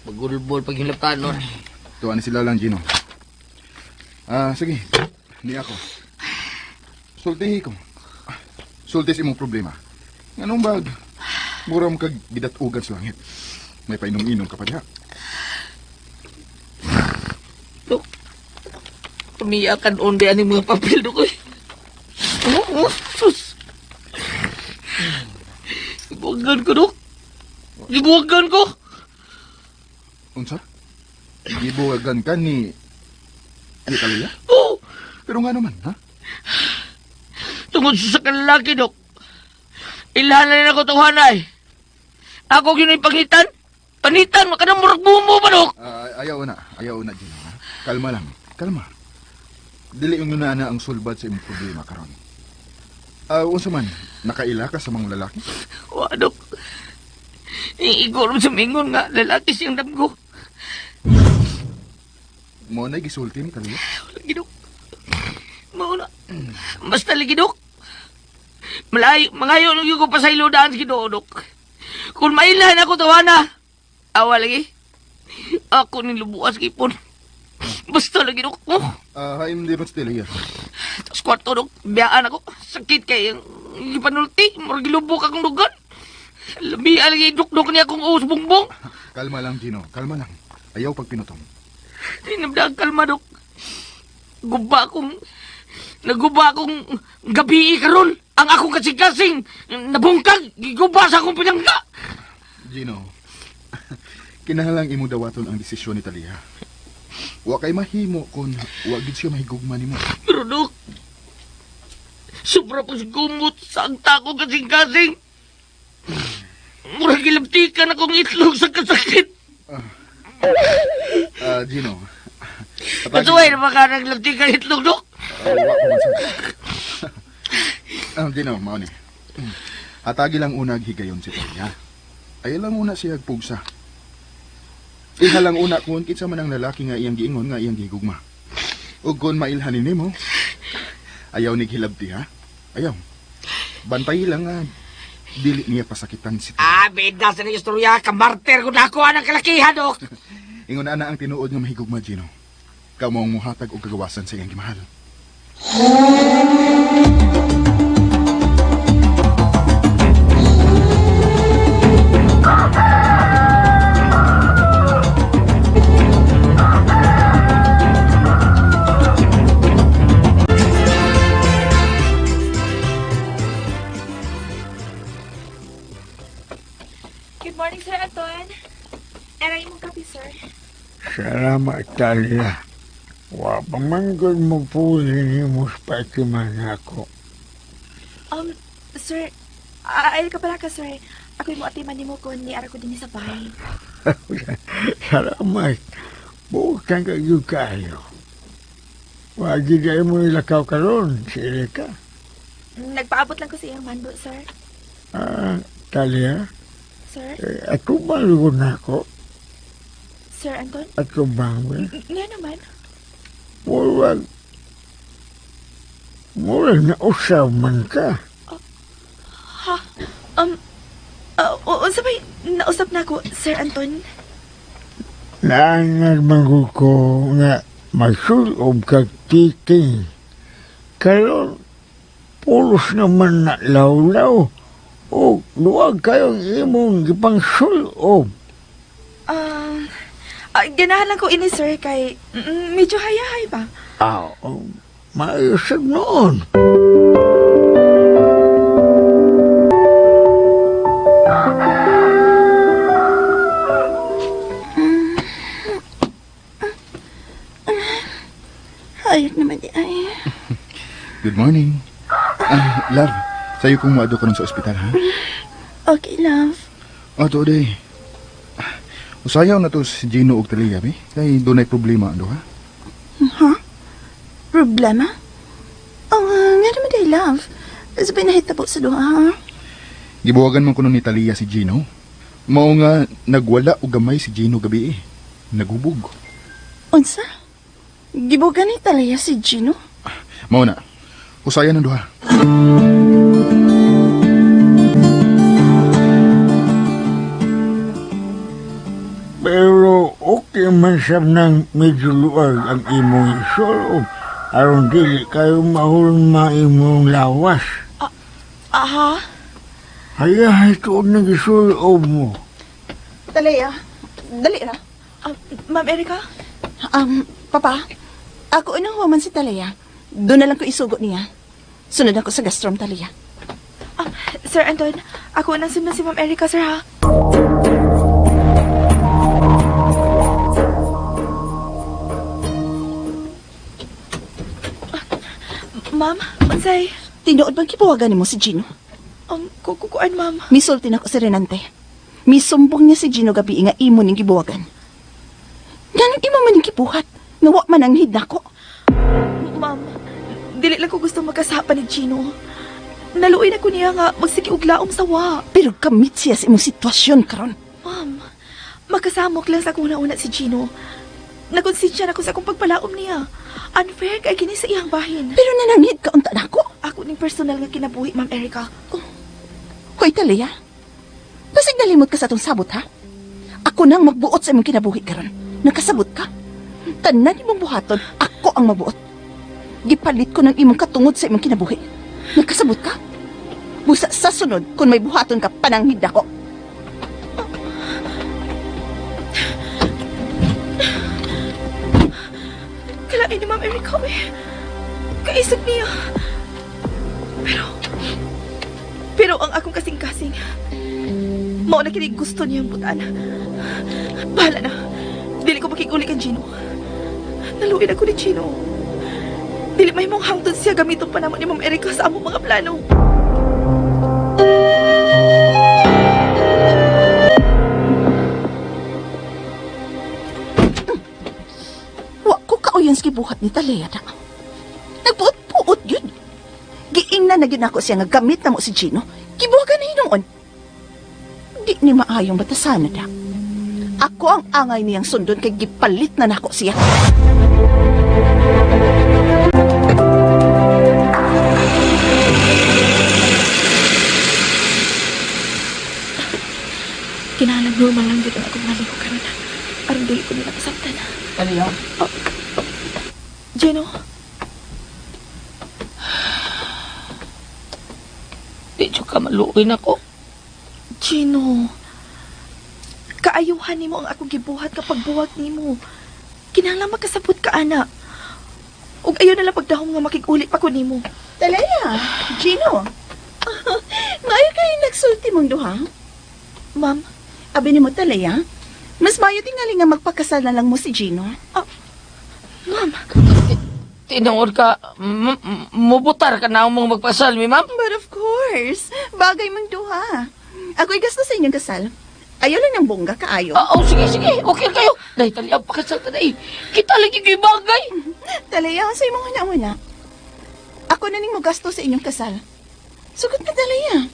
Magulbol pag yung labtanon. Tuwa ni sila lang, Gino. Ah, sige. Ni ako. Sultihi ko. Sulti sa imong problema. Nganong bag? Mura mo kag gidatugan sa langit. May painom-inom ka pa diha. Dok, tumiyakan on di aning mga papel, Dok. Eh. Oh, oh, sus. Ibuwagan ko, Dok. Ibuwagan ko. Unsa? Gibuwagan ka ni Talia? Oh! Pero nga naman, ha? Tungod sa kalalaki, Dok. Ilhan na ako tawhanay. Ako yun ay pangitan. Panitan, makanang murag bumo ba, Dok? Ah, ayaw na, ayaw na, Gino. Ha? Kalma lang, kalma. Dili yung na ang sulbad sa imong problema karon. Ah, unsa man, nakaila ka sa mga lalaki? Wa, Dok. Iigor sa mingon nga, lalaki siyang damgo. Mo na gisulti ni Talia. Lagi, Dok. Mauna. Basta lagi, Dok. Malayo, mangayo nung ko pa sa iludaan sa Ginoo, Dok. Kung mailan ako tawana, awa lagi. Ako ni lubuas gipon. Basta lagi, Dok. Oh. Ah, haim di ron si Talia. Tapos kwarto, Dok. Biyaan ako. Sakit kay ang gipanulti. Murag gilubok akong dugan. Lami lagi dukdok niya akong uus bungbong. Kalma lang, Gino. Kalma lang. Ayaw pag pinutong. Tinabda kalma, Dok. Guba akong... Naguba akong gabi karon. Ang akong kasing-kasing nabungkag, giguba sa akong pinangga. Gino, kinahanglang imong dawaton ang desisyon ni Talia. Wa kay mahimo kung wa gid siya mahigugma nimo. Pero Dok, sobra ko gumot sa ang tako kasing-kasing. Murag gilabtikan akong itlog sa kasakit. Ah, Gino. Katuway na baka naglabtikan itlog, Dok. Wa ko man sa. Ah, Gino, mao ni. Hatagi lang una ang higayon si Talia. Ayaw lang una siya pugsa. Iha lang una kung kinsa man ang lalaki nga iyang giingon nga iyang gihigugma. Ug kung mailhanin nimo, ayaw ni hilabti ha. Ayaw. Bantay lang nga dili niya pasakitan si Talia. Ah, beda sa nang istorya, kamarter ko na ako anang kalakihan, Dok. Ingon ana ang tinuod nga mahigugma, Gino. Kamo ang muhatag og kagawasan sa iyang gimahal. Good morning, Sir Anton. Era imong kape, sir. Salamat, Talia. Wa pa man gud mo puli ni mo sa patiman ako. Sir, ay ka pala ka, sir. Ako'y mo atiman nimo kon ni ara ko dinhi sa bahay. Salamat. Bukan ka yun kayo. Wagi dahil mo ilakaw karon, si Erika. Nagpaabot lang ko sa iyang mando, sir. Ah, Talia, Sir? eh, ako ba na ako? Sir Anton? Ako bang, eh? Nga naman. Murag, murag na usaw man ka. Ha? Unsa may nausap na ako, Sir Anton? Naanad man ko ko nga magsulob kag titing. Karon, pulos naman na lawlaw. O luwag kayong imong gipang sulob. Ganahan lang ko ini, sir, kay medyo hayahay ba? Ah, maayos noon. Ayok naman di ay. Good morning. Ah, love, sayo kong moadto karon sa ospital, ha? Okay, love. Ah, to day. Usayaw na to si Gino og Talia, be. Kay dunay problema ando, ha? Ha? Problema? Oh, nga naman day, love. Sabi nahitabo sa duha, ha? Gibuwagan man kuno ni Talia si Gino. Mao nga nagwala og gamay si Gino gabi eh. Nagubog. Unsa? Gibugan ni Talia si Gino? Mao na. Usayan ang duha. Pero okay man sab nang medyo luwag ang imong sulob. Aron dili kayo mahulma imong lawas. Aha. Hayahay tuod na gisulob mo. Talia, dali ra. Ma'am Erika? Papa, ako unang huwaman si Talia. Doon na lang ko isugo niya. Sunod ako sa gastrom, Talia. Sir Anton, ako unang sunod si Ma'am Erika, sir, ha? Ma'am, unsay? Tinuod bang kipuwagan nimo si Gino? Kukuan, ma'am. Misulti na ko si Renante. Misumbong niya si Gino gabi nga imo ning gibuwagan. Nganong imo man ning gibuhat? Nga wa man ang hid nako. Ma'am, dili lang ko gusto magkasapa ni Gino. Naluoy na ko niya nga magsige og laom sa wa. Pero kamit siya sa imong sitwasyon karon. Ma'am, makasamok lang sa akong una si Gino. Nakonsensya na ko sa akong pagpalaom niya. Unfair kay kini sa iyang bahin. Pero nananghid ka unta nako. Ako ning personal nga kinabuhi, Ma'am Erica. Hoy, Talia. Basig nalimot ka sa atong sabot, ha? Ako nang magbuot sa imong kinabuhi karon. Nakasabot ka? Tanan imong buhaton, ako ang mabuot. Gipalit ko ng imong katungod sa imong kinabuhi. Nakasabot ka? Busa sa sunod, kung may buhaton ka, pananghid ako. Kalain ni Ma'am Erica, eh. Kaisip niya. Pero ang akong kasing-kasing, mao na kini gusto niyang butan. Bahala na. Dili ko makiguli kang Gino. Naluin ako ni Gino. Dili may mong hangtod siya gamiton pa namo ni Ma'am Erica sa among mga plano. Wa ko kauyan sa gibuhat ni Talia na. Nagpuot-puot yun. Giingnan na gyud nako siya nga gamit na mo si Gino. Gibuhagan na hinuon. Di ni maayong batasana da. Ako ang angay niyang sundon kay gipalit na nako siya. Kinahanglan normal lang gyud ang akong mga lihok karon. Aron dili ko nila masabtan. Talia, Gino, di jud ka maluoy nako. Gino. Kaayuhan nimo ang akong gibuhat kapag buwag nimo. Kinahanglan makasabot ka ana. Ug ayaw na lang pagdahom nga makig-uli pa ko nimo. Talia, Gino. Maayo kayo nagsulti mong duha. Ma'am, Abi nimo Talia, mas maayo tingali nga magpakasal na lang mo si Gino. Ma'am, Tinuod ka, mubutar ka na mong magpasal, mi ma'am. But of course, bagay mong duha. Ako'y gasto sa inyong kasal. Ayaw lang ng bongga kaayo. Ah, oh, sige, sige. Okay kayo. Dahil Talia, pakasal ta dahil. Kita lagi kayo bagay. Talia, sa imong una-una. Ako na ning mogasto sa inyong kasal. Sugot na, Talia.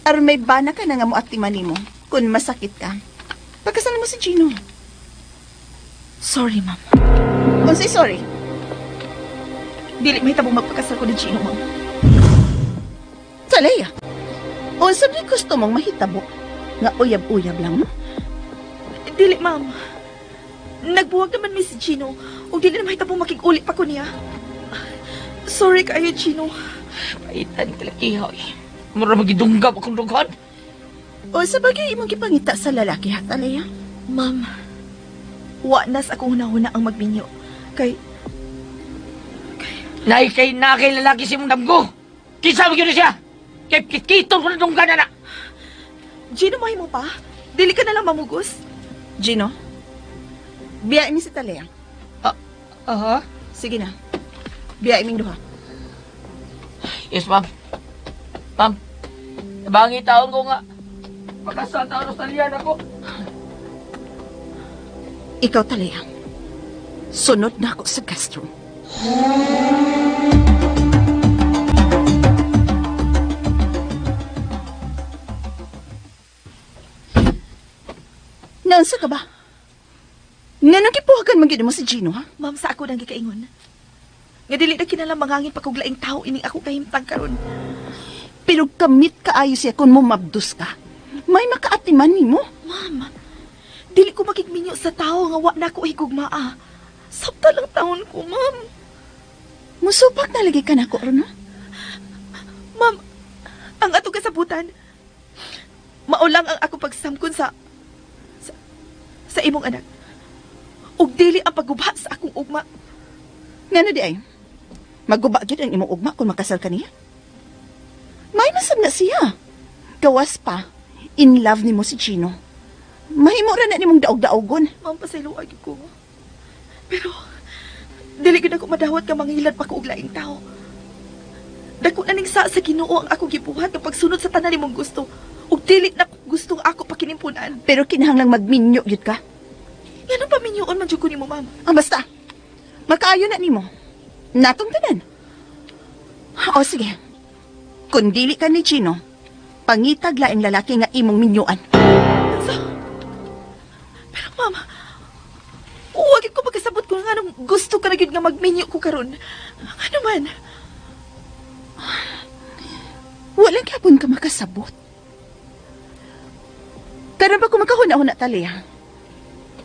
Aron may bana ka na nga mo at nimo kung masakit ka. Pagkasal mo si Gino. Sorry, ma'am. Unsay sorry. Dili mahitabo magpakasal ko ni Gino, ma'am. Talia, unsa di gusto mong mahitabo? Nga uyab-uyab lang mo? Dili, ma'am. Nagbuwag naman mi si Gino. Ug dili na mahitabo makig-uli pa ko niya. Sorry kaayo, Gino. Paitan talakiha, eh. Mura magidunggab akong dughan. O sa bagay imong gipangita sa lalaki ha, Talia? Ma'am, wa nas akong hunahuna ang magminyo. Kay, Nay kay na kay lalaki si mong damgo. Kinsa man gyud siya? Kay kiton ko na dunggan na. Gino, mahimo pa? Dili ka na lang mamugos? Gino, biyain ni si Talia. Aha. Sige na. Biyain ming duha. Yes, ma'am. Ma'am. Bangi taon ko nga. Pakasal taon sa talian ako. Ikaw, Talia. Sunod na ako sa guest room. Naunsa ka ba? Nganong gipuhagan man gyud mo si Gino, ha? Ma'am, sa ako nang gikaingon. Nga dili na kinahanglan mangangin pa kog laing tao ining ako kahimtang karon. Pero kamit kaayo siya kung mumabdos ka. May makaatiman nimo. Ma'am, dili ko makigminyo sa tao nga wa na ko higugmaa. Sabta lang taon ko, ma'am. Musupak na lagi ka nako ron, ha? Ma'am, ang atong kasabutan, mao lang ang ako pagsamkon sa imong anak. Ug dili ang pagguba sa akong ugma. Ngano di ay? Maguba gyud ang imong ugma kung makasal ka niya. May masab na siya. Gawas pa, in love nimo si Gino. Mahimo ra na nimong daog-daogon. Ma'am, pasayloa gyud ko. Pero dili gyud ako madawat nga mangilad pa ko og laing tao. Dako na ning sa Ginoo ang ako gibuhat nga pagsunod sa tanan nimong gusto. Ug dili na ko gustong ako pakinimpunan. Pero kinahanglang magminyo gyud ka. Ngano pa minyoon man jud ko nimo, ma'am? Ang basta, makaayo na nimo. Natong tanan. O sige, kung dili ka ni Chino, pangitag laing lalaki nga imong minyuan. Sa... Pero ma'am, huwag ko magkasabot kung anong gusto ka na gyud nga magminyo ko karon. Ano man? Walang gyapon ka makasabot. Karon ba ko makahuna-huna, Talia?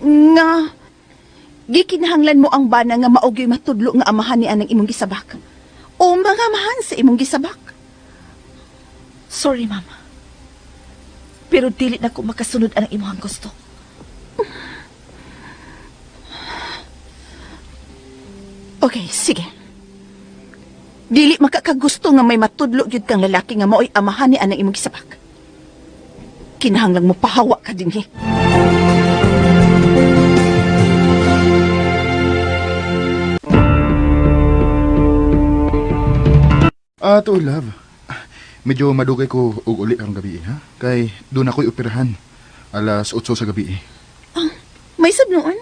Nga, gikinahanglan mo ang bana nga maugyo'y matudlo nga amahan ni anang imong gisabak. O mga amahan sa imong gisabak. Sorry, ma'am. Pero dili na ko makasunod ang imong gusto. Okay, sige. Dili makakagusto nga may matudlo gyud kang lalaki nga mao'y amahan ni anang imong gisabak. Kinahanglang mo pahawa ka dinhi. Ah, to love. Medyo madugay ko og uli karong gabi, ha? Kay doon ako'y operahan. Alas 8 sa gabi. May sabnoon?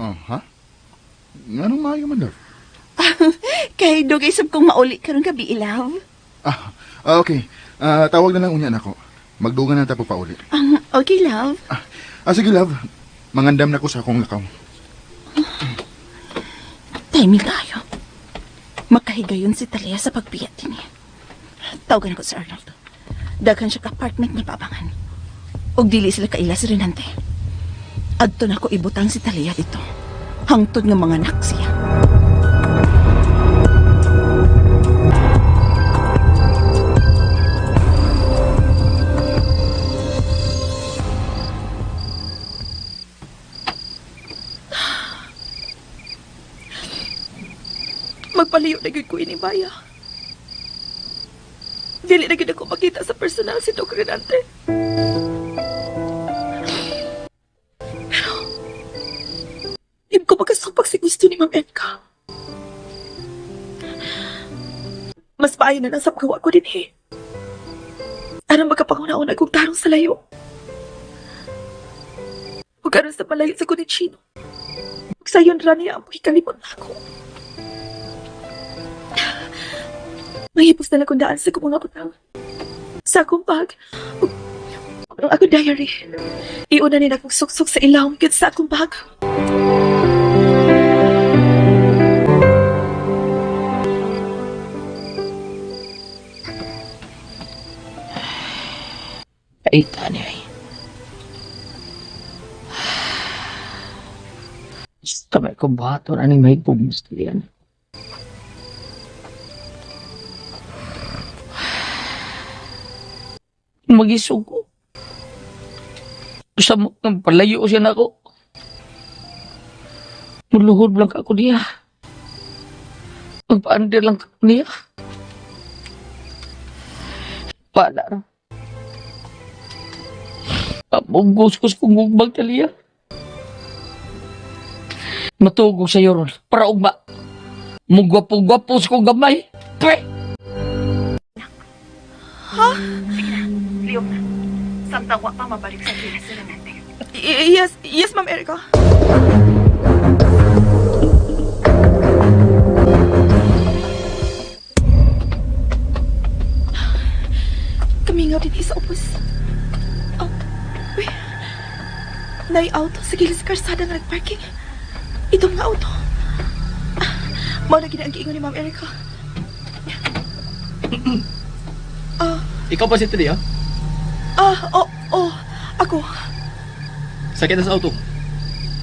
Oh, ha? Nganong maayo man, love? Kay dugay sab kong mauli karong gabi, love. Ah, okay. Ah, tawag na lang unya nako. Magdugan na ta pauli. Okay, love. Ah, sige, love. Mangandam na ko sa akong lakaw. Timing tayo. Makahigayon si Talia sa pagpiyat din eh. Tawagan ko si Arnold. Daghan siya ka-apartment nga pabangan. Og dili sila kaila si Renante. Adto na ko ibutang si Talia dito. Hangtod nga mga anak siya. Magpalayo na gyud ko ini baya. Dili na gyud ako makita sa personal si Doc Renante. Pero, di ko makasupak si gusto ni Ma'am Enka. Mas maayo na lang sa paggawa ko din eh. Aron makapanguna-una kong tarong sa layo. Ug aron sa malayo sa ko ni Chino. Ug sayon ra niya ang pakikalimot na ako. Mahipos na lang kong daan sa akong mga butang. Sa akong bag. Ug ang akong diary. Iuna ni akong suksok sa ilawom gyud sa akong bag. Kaita niya ay. Kamay ko baton aning mahigpog yan. Magisog ko. Gusto mo, palayo siya na ako. Muluhod lang ako niya. Magpaandir lang ako niya. Pala ra. Pamugos ko sa kong ugbag taliya. Matugog sa ron. Para ugma. Mugwapo-gwapo sa kong gamay. Pre! Ha? Sige na, liyok na. Samtang wa pa mabalik sa kila si Renante. Yes, yes, Ma'am Erica. Kamingaw din sa upos. Oh, uy. Nay auto sa gilid sa karsada nga nagparking. Itong nga auto. Ah, mao na gina ang giingon ni Ma'am Erica. Ah, Ikaw pa si Talia? ah, oh, oh, ako. Sakit na sa auto.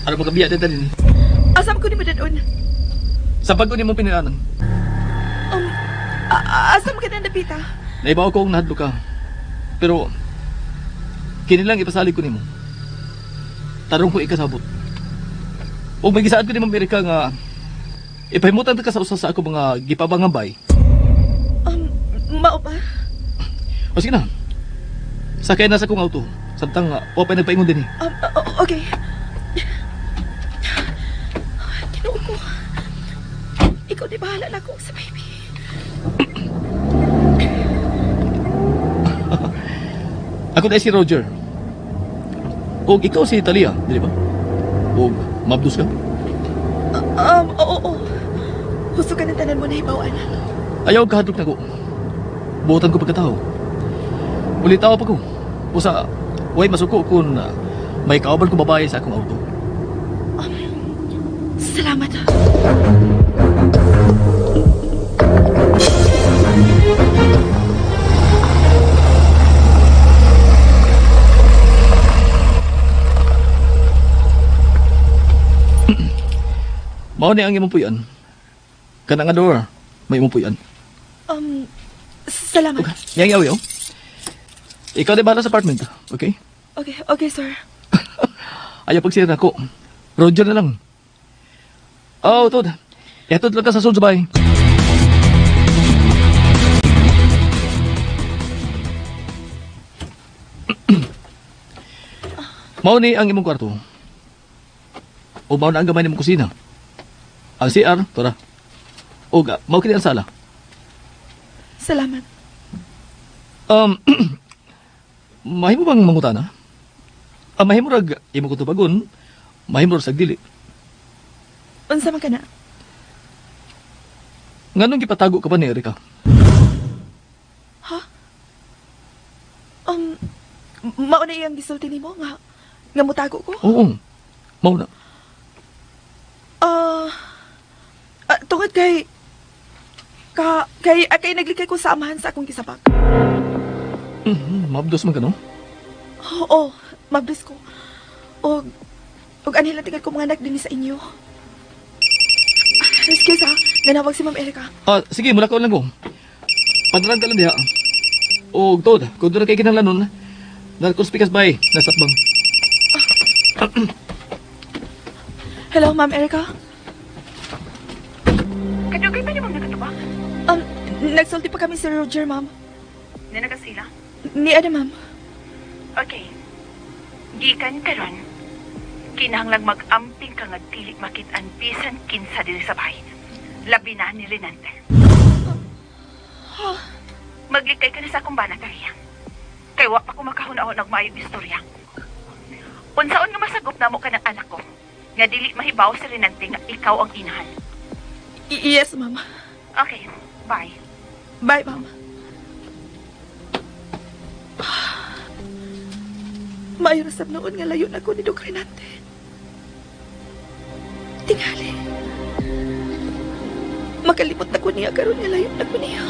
Ano pagkabiya din din? Asam ko ni Madadon. Sa pag ni mo pinilanan. Asam ka na napita? Naibaw ko ang nahadlo ka. Pero, kini lang ipasalig ko nimo. Tarong ko ikasabot. O may gisaad ko ni Ma'am Erika nga ipahimutan ta ka sa usa sa ako mga gipabangambay. Mao ba? O sige na. Sakay na sa akong auto. Samtang wa pa nagpaingon din eh. Okay. Ginoo ko. Ikaw di bahala na ako sa baby. Ako na si Roger. Og ikaw si Talia, di ba? Og mabdos ka? Oo, oo. Husto ka ng tanan mo na hibawan. Ayaw kahadlok na ko. Buotan ko pagkatao. Ulitaw pa ko. Usa, way masuko kung may kauban ko babae sa akong auto. Salamat. Mao ni ang imong puyan. Kana nga door, may imong puyan. Salamat. Yang yaw yaw. Ikaw di bahala sa apartment, okay? Okay, okay, sir. Ayaw pagsira ko. Roger na lang. Oh, tod. Etod lang ka sa sulod sa bahay. Mao ni ang imong kwarto. O mao na ang gamay nimong kusina. Ang CR, tora. O mao kini ang sala. Salamat. Mahimo bang mangutana? Ah, mahimo rag imo ko tubagon, mahimo rag sag dili. Unsa man ka na? Nganong gipatago ka pa ni Erika? Ha? Mao na iyang gisulti nimo nga nga mutago ko? Oo. Mao na. Tungod kay ka kay kay naglikay ko sa amahan sa akong gisabak. Mabdos man ka no? Oo, mabdos ko. Og og anhi lang tingad ko mga anak dinhi sa inyo. Excuse ha, nanawag si Ma'am Erika. Ah, sige, mula ka lang ko. Padalan ka lang diha. O, tod, kung doon na kay kinahanglan nun, narkospikas bay, nasa bang. Hello, Ma'am Erika. Kadugay pa nimong nakatubak? Nagsulti pa kami si Roger, ma'am. Nanagasila? Ni ano, ma'am? Okay. Gikan karon. Kinahanglang mag-amping ka nga dili makit-an bisan kinsa diri sa bahay. Labi na ni Renante. Maglikay ka na sa akong bana, Talia. Kay wa pa ko makahuna-huna og maayong istorya. Unsaon nga masagop namo ka ng anak ko nga dili mahibaw si Renante nga ikaw ang inahan. Yes, ma'am. Okay, bye. Bye, ma'am. Maayo na sab noon nga layo na ko ni Dok Renante. Tingali. Makalimot na ko niya karon nga layo na ko niya.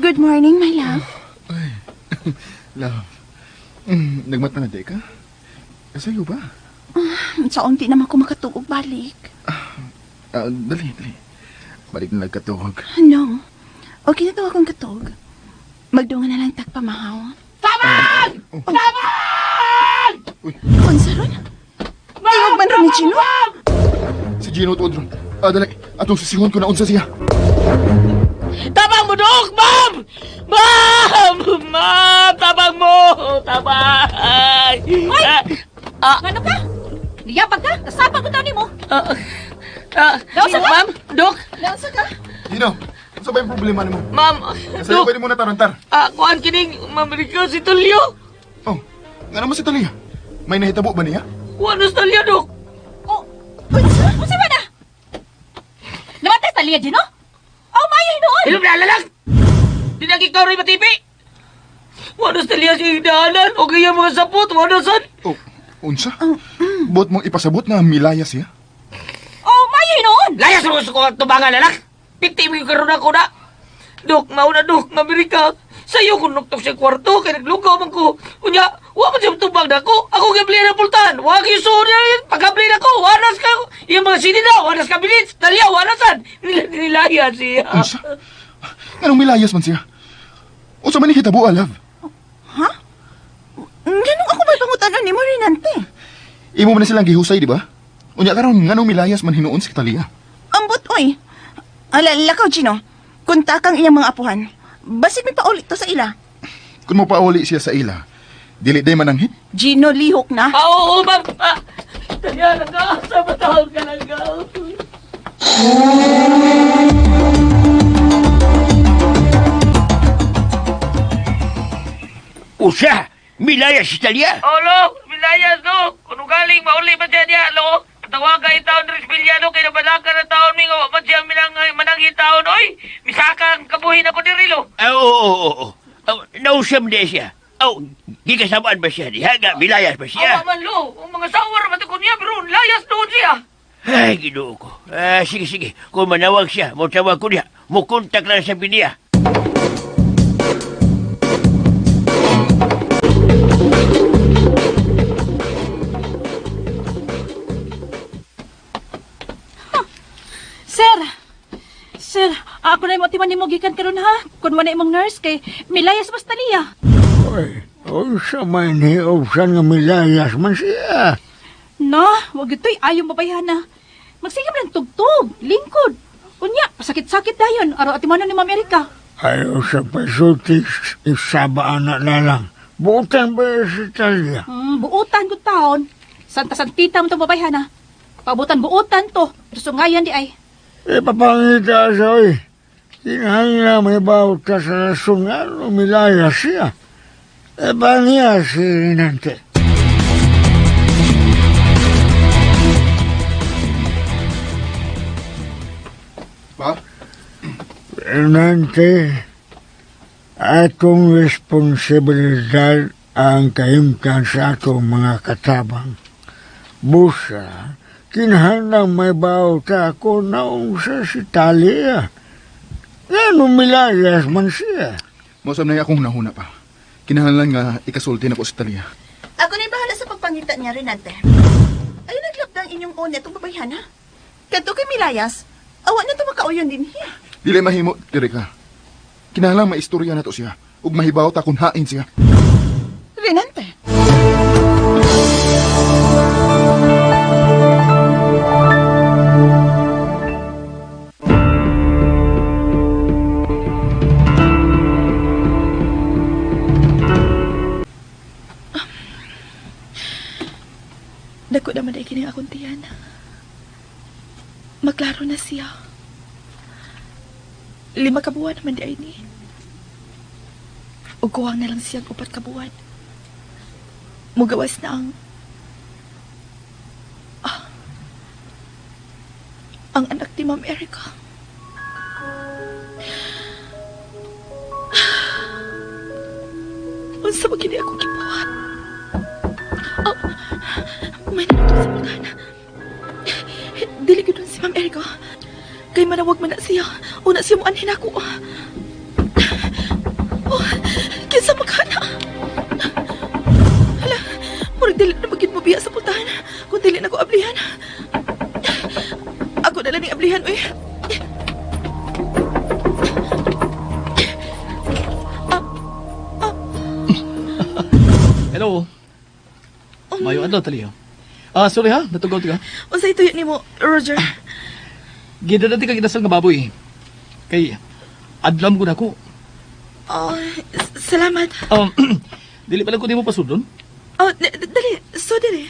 Good morning, my love. Love, nagmata na di ka? Kasayo ba? Sa unti naman ko makatuog balik. Ah, dali, dali. Balik na nagkatuog. Ano? Okay na to akong katuog. Magdungan na lang tagpamahaw. Tabang! Tabang! Unsa ron? Tingog man ron ni Gino? Si Gino tuod ron. Ah, dali. Atong sisihon ko na unsa siya. Tabang mo, Dok! Ma'am! Ma'am! Ma'am! Tabang mo! Tabang! Hoy! Ah, Ngano ka? Niyabag ka? Nasabag ko taon nimo. ah, ah, Nausa ka? Ma'am! Dok! Nausa ka? Gino, unsa ba yung problema nimo? Ma'am! Kasayo Dok! pwede mo na tarantar. Ah, kuan kining Ma'am Rico si Tulio! Oh, nga naman si Talia? May nahitabo ba niya? Kuan si Tulio, Dok! Oh, unsa? Unsa ba na? Namatay sa liya, Gino? Oh, maayo hinuon. Ilom na lalang! Di na ikaw rin matipi! Kuan si Tulio si daanan! O kaya mga sapot! Kuan san? Oh, unsa? Buot mong ipasabot na milaya siya? Oh, maayo hinuon. Layas mo sa kuwan tubangan, alak! Piti mo yung karoon ako na! Dok, mauna dok, Amerika! Sa'yo kung nuktok sa kwarto, kay naglugaw man ko. Unya, wa man siya tubag na ako. Ako gabli na pultahan. Wa kayo suod na yun. Pagkabli na ko, wanas ka. Yung mga sini na, wanas ka bilis. Talya, wanasan. Nilaya siya. Unsa? Nganong milayas man siya? Unsa man ni hitabo, ah, love? Ha? Nganong ako may pangutanan nimo, Renante? Imo man na silang gihusay, di ba? Unya karon nganong milayas man hinuon si Talia? Ambot, oy. Ala, lakaw, Gino. Kontakang iyang mga apuhan. Basig may paulit to sa ila. Kung mo pauli siya sa ila, dili day mananghit. Gino, lihok na. Ah, oo, ma'am. Ah, Talia, nag-aasa ba tawag ka lang ka? Usa, milaya si Talia. Oh, lo, Milayas, lo. Kung galing, mauli pa siya niya, lo. Tawaga yung taon rin Villano, kay nabalaka na taon, mingo, pa siya minang, manangin taon, oy. Misaka ang kabuhin ako ni Rilo. Ah, oo, oo, oo. Oh, nausam di siya. Oh, gikasabaan ba siya diha? Nga, milayas ba siya? Awa man, lo. Ang mga sawar, matikon niya, pero layas doon siya. Ay, ginoo ko. Ah, sige, sige. Kung manawag siya, mo tawag ko niya. Mo kontak lang sa niya. Sir! Sir, ako na imo timan nimo gikan karon ha. Kun mo na imong nurse kay milayas mas Talia. Oy, unsa man ni opsan nga milayas man siya. No, wag ito'y ayaw mabayhana. Magsigam lang tugtog, lingkod. Unya, pasakit-sakit dayon araw atimanon ni Ma'am Erika. Ayaw sa pasulti, isabaan na lalang. Butan ba si Talia? Buutan ko taon. Santa Santita mo itong babayhana. Pabutan buutan to. Pero sungayan di ay. Ipapangita siya, oy. Kinahanglan may bawat ka sa rason nga milayas siya. E ba niya si Rinante? Pa? Rinante, atong responsibilidad ang kahimtang sa atong mga katabang. Busa, kinahanglan may bawat ako naunsa si Talia. Ngano milayas man siya. Mao na akong nahuna pa. Kinahanglan nga ikasulti na ko si Talia. Ako na'y bahala sa pagpangita niya, Renante. Ay, naglapda ang inyong one itong babayhana. Kadto kay Milayas, awa na ito makauyon din hiya. Dili mahimo, Erika. Kinahanglan maistorya na to siya ug mahibaw ta kung hain siya. Renante! Dako naman ay kini akong tiyan. Maklaro na siya. 5 ka buwan naman di ay ni. Ug kuwang na lang siyang 4 ka buwan. Mugawas na ang ang anak ni Ma'am Erica. Unsa ba kini akong gibuhat? Oh, may nanutong sa pagkana. Dili ko dun si Ma'am Erica. Kay manawag man na siya. Una siya mo anhin ako. Oh, kinsa makana? Hala, murag dili na magid mo biya sa pultahan. Kung dili na ko ablihan. Ako na lang ning ablihan, uy. Hello. Mayo adlaw, Talia. Ah, sorry ha, natugaw ka. Unsay tuyo nimo, Roger? Gidala ti kag inasal nga baboy. Kay adlam ko na ko. Oh, salamat. Dili pa lang ko nimo pasudlon. Oh, dali, so dali.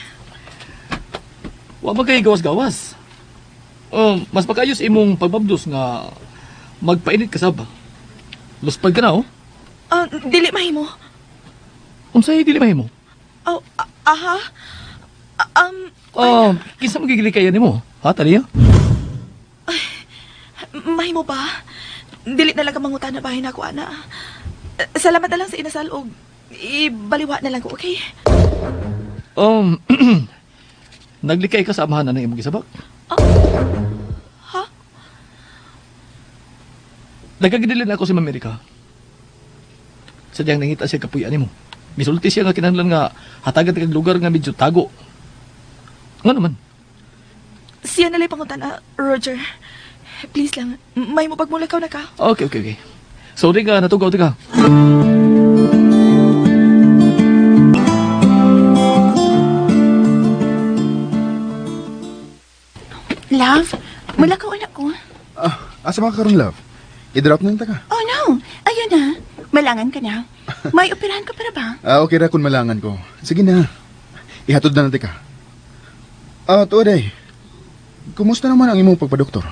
Wa man kay gawas-gawas. Mas pag-ayos imong pagbabdos nga magpainit ka sab. Luspad ka na, oh. Oh, dili mahimo. Unsay dili mahimo? Oh, aha. Oh, kinsa magigili kaya nimo? Ha, Talia? Ay, mahimo ba? Dili na lang ka mangutan na bahin ako, ana. Salamat na lang sa inasal og ibaliwa na lang ko, okay? Naglikay ka sa amahan na ng imong gisabak? Oh. Ha? Nagkagidilin ako si Ma'am Erika. Sadyang nangita siya kapuyan nimo. Misulti siya nga kinahanglan nga hatagan kag lugar nga medyo tago. Nga naman? Siya nalay pangutan, Roger. Please lang, may mo pagmulakaw na ka. Okay, okay, okay. Sorry ka, natugaw ka. Love, mula ka anak ko. Ah, asa ba ka karon, love? I-drop na ta ka. Oh no, ayun na. Malangan ka na. May operahan ka para ba? Ah, okay ra kung malangan ko. Sige na. Ihatod na natin ka. Ah, tuod. Kumusta naman ang imong pagpadoktor?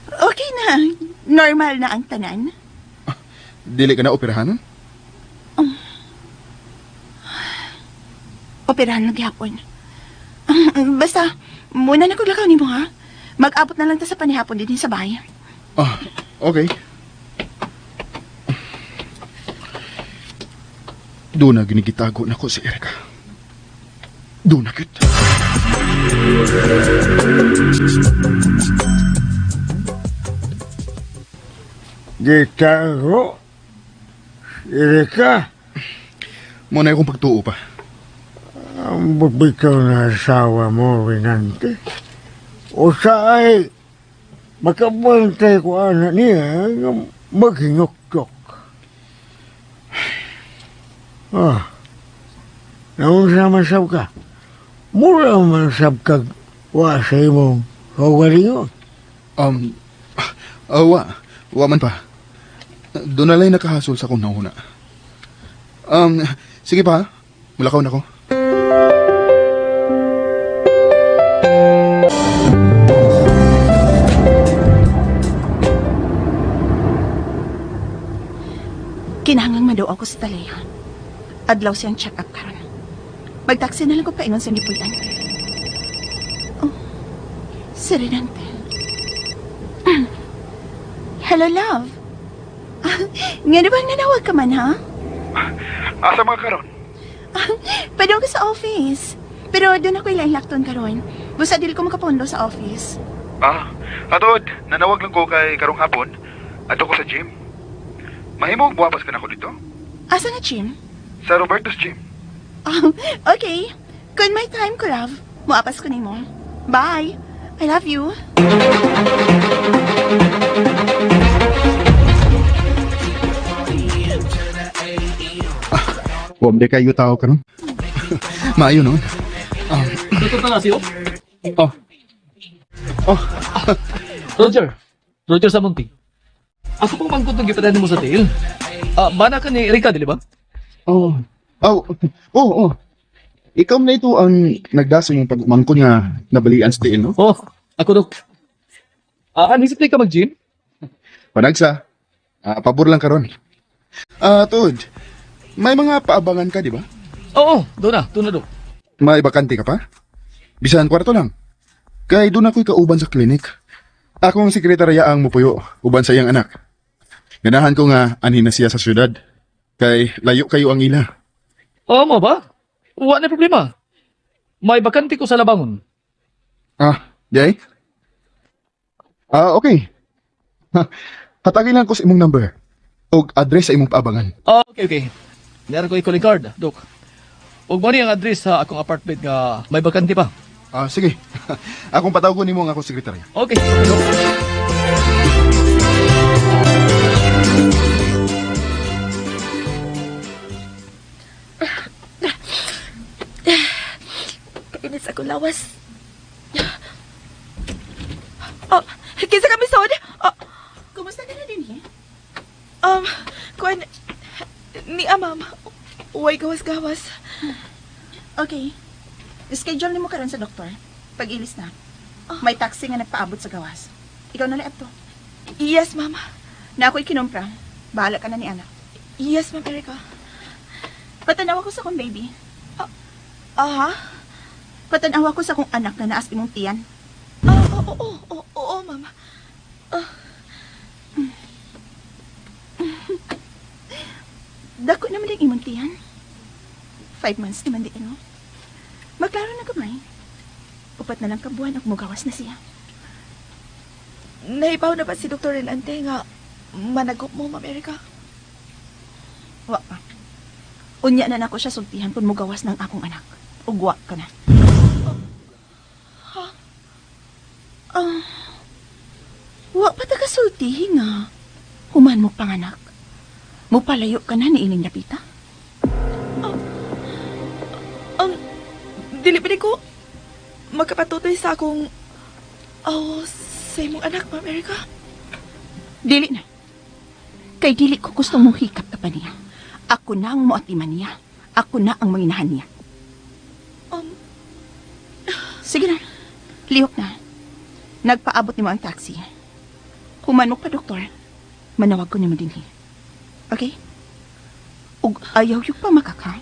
Okay na. Normal na ang tanan. Dili ka na operahanon? Operahan lang gihapon. Basta, muna na ko lakaw nimo ha. Mag-abot na lang ta sa panihapon din sa bahay. Ah, okay. Doon na ginigitago na ko si Erika. Doon na kit. Gitago. Erika, Muna akong pagtuo pa. ang bubitaw na asawa mo, Rinante. O sa ay, makabantay ko anak niya nga maghinuktok. Ah, naunsa man sab ka. Mura man sab kag wa sa imong kaugalingon. Um, wa. Wa man pa. Doon na lang nakahasol sa akong nauna. Sige pa. Mulakaw na ko. Kinahanglang madaw ako sa Talea. Adlaw siyang check-up karon. Magtaksi na lang ko paingon sa Nipuyan. Oh, si Renante. Hello, love. Nga na bang nanawag ka man, ha? Asa mga karon? Pwede ko sa office. Pero doon ako ilang lakton karon. Busa dili ko makapondo sa office. Ah, atod, nanawag lang ko kay karong hapon. Ato ko sa gym. Mahimong buwapas ka na ko dito? Asa na, Jim? Sa Roberto's Gym. Oh, okay. Kung may time ko, love, muapas ko nimo. Bye. I love you. Huwag di kayo tao karon. Maayo noon. Doktor Tanasio? Oh. Oh, Roger. Roger Samonte. Ako pang mangkot ng gipatayan mo sa tiil. Ah, bana ka ni Erika, dili ba? oh. Oh, oh, oh. Ikaw na ito ang nagdaso yung pagmangko nga nabalian sa tiil, no? Oh, ako dok. Ah, anisip ka mag-gym? Panagsa. Ah, pabor lang karon. Ah, tuod. May mga paabangan ka, di ba? Oo, doon na dok. May bakante ka pa? Bisan kwarto lang. Kay doon ako'y kauban sa klinik. Akong sekretarya ang mupuyo, uban sa iyang anak. Ganahan ko nga anhin na siya sa syudad. Kay layo kayo ang ila. Oo mo ba? Wa na problema. May bakante ko sa labangon. Ah, Jay? Ah, okay. Ha, hatagin lang ko sa imong number o address sa imong paabangan. Ah, okay, okay. Meron ko i-calling card, dok. Ug mo ni ang address sa akong apartment nga may bakante pa. Ah, sige. Akong patawagon nimo ang akong sekretarya. Okay, okay, dok. Kainis ako lawas. Oh, kinsa kami sod? Oh, Kumusta ka na din, eh? Kuan ni ma'am. Uway gawas-gawas. Okay. Schedule nimo karon sa doktor. Pag-ilis na. May taxi nga nagpaabot sa gawas. Ikaw na lang to. Yes, ma'am. Na ako'y kinumpra. Bahala ka na ni anak. Yes, ma'am Erika. Patanawa ko sa akong baby. Aha. Patanawa ko sa akong anak na naas imong tiyan. Ah, oo, oo, oo, oo, ma'am. Dako naman ang imong tiyan. 5 months naman di ano. Maglaro na gamay. 4 na lang ka buwan ug mugawas na siya. Nahibaw na ba si Dr. Renante nga managop mo, ma'am Erika? Wa pa. Unya na nako siya sultihan kung mugawas ng akong anak. Ug wa ka na. Ah, wa pa ta kasultihi nga. Human mo panganak, mupalayo ka na ni ining dapita? Dili pa ko magkapatutoy sa akong oh, sa imong anak, Ma'am Erika. Dili na. Kay dili ko gusto mong hikap ka pa niya. Ako na ang moatiman niya. Ako na ang manginahan niya. Sige na. Lihok na. Nagpaabot nimo ang taxi. Human mo pa, doktor. Manawag ko nimo dinhi. Okay? Ug ayaw yung pa makaka.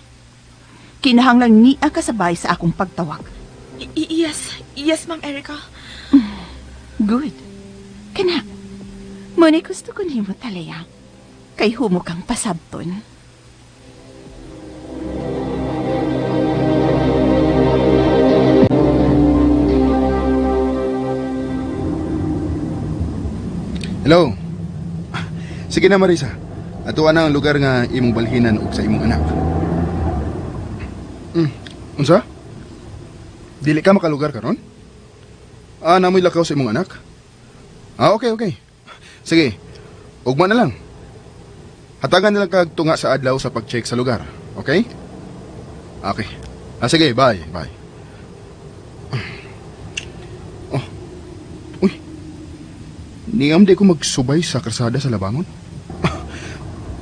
Kinahanglan niya kasabay sa akong pagtawag. Yes. Yes, Ma'am Erika. Good. Kana, muna gusto ko nimo talaya. Kay humo kang pasabton. Hello. Sige na Marisa. Atuan na ang lugar nga imong balhinan ug sa imong anak. Unsa? Dili ka makalugar karon? Ah, namoy lakaw sa imong anak? Ah, okay, okay. Sige. Ugma na lang. Hatagan na lang kag tunga sa adlaw sa pag-check sa lugar. Okay? Okay. Ah, sige, bye, bye. Oh. Uy. Ningam di ko magsubay sa karsada sa Labangon.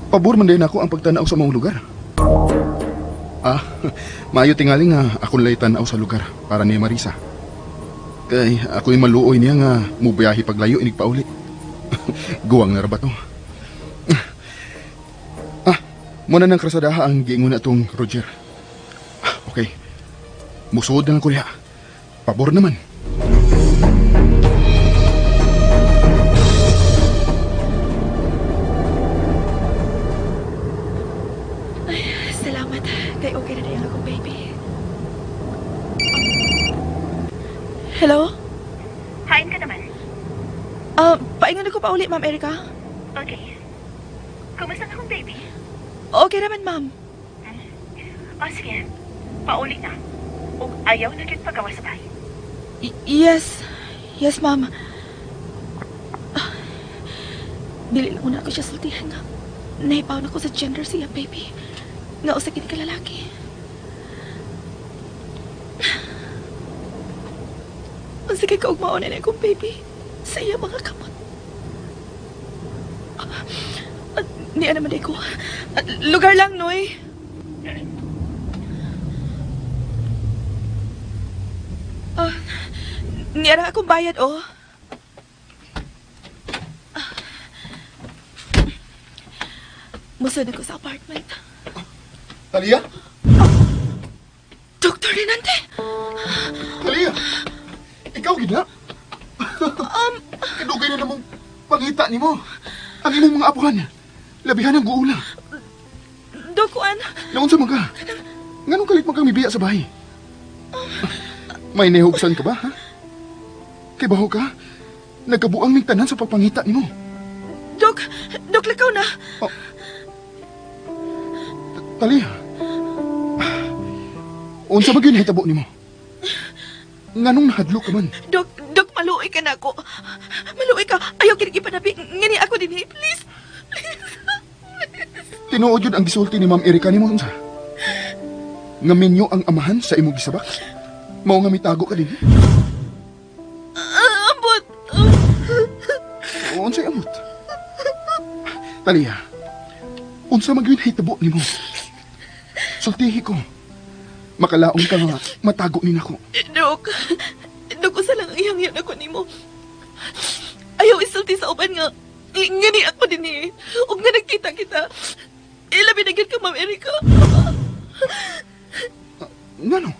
Pabor man din ako ang pagtanaw sa mga lugar. Ah, maayo tingali nga akong lay tanaw sa lugar para ni Marisa. Kay ako'y maluoy niya nga mubiyahe paglayo inig pauli. Guwang na ra ba to? Ah, muna ng krasadaha ang giingon na tong Roger. Ah, okay. Musuod na lang ko diha. Pabor naman. Ay, salamat. Kay okay na din akong baby. Hello? Hain ka naman. Paingon ko pa uli, Ma'am Erika. Okay. Kumusta na akong baby? Okay naman, ma'am. O sige, pauli na. Ug ayaw na gyud pagawa sa bahay. Yes. Yes, ma'am. Ah, dili lang una ko siya sultihan nga. Nahipaw na ko sa gender siya, baby. Nga usa kini ka lalaki. Ang sige ka ugmaon na akong baby. Sa iya mga kamot. Niya naman ko. Lugar lang, Noy. Niya na akong bayad, oh. Musod ako sa apartment. Talia? Dr. Renante! Talia! Ikaw gid na? Kadugay na namong pangita nimo. Ang imong mga apuhan. Labihan ang guula. Dokuan. Naunsa man ka? Nganong kalit man kang mibiya sa bahay? May nihugsan ka ba, ha? Kay baho ka? Nagkabuang ning tanan sa pagpangita nimo. Dok, Dok, lakaw na. Oh. Talia. Unsa ba gyud nahitabo nimo? Nganong nahadlok ka man? Dok, Dok, maluoy ka na ako. Maluoy ka. Ayaw kini ipanabi. Ngani ako dinhi, please. Please. Tinuod yun ang gisulti ni Ma'am Erika nimo unsa? Nga minyo ang amahan sa imong gisabak? Mao nga mitago ka dinhi? Ambot. Unsay ambot? Talia, unsa man gyud nahitabo nimo? Sultihi ko. Makalaon ka nga matago ni nako. Dok, Dok, usa lang ang ihangyon ako nimo. Ayaw isulti sa uban nga ngani ako dinhi. Ug nga nagkita kita. Ilabi na gyud ka, Ma'am Erika. Ngano?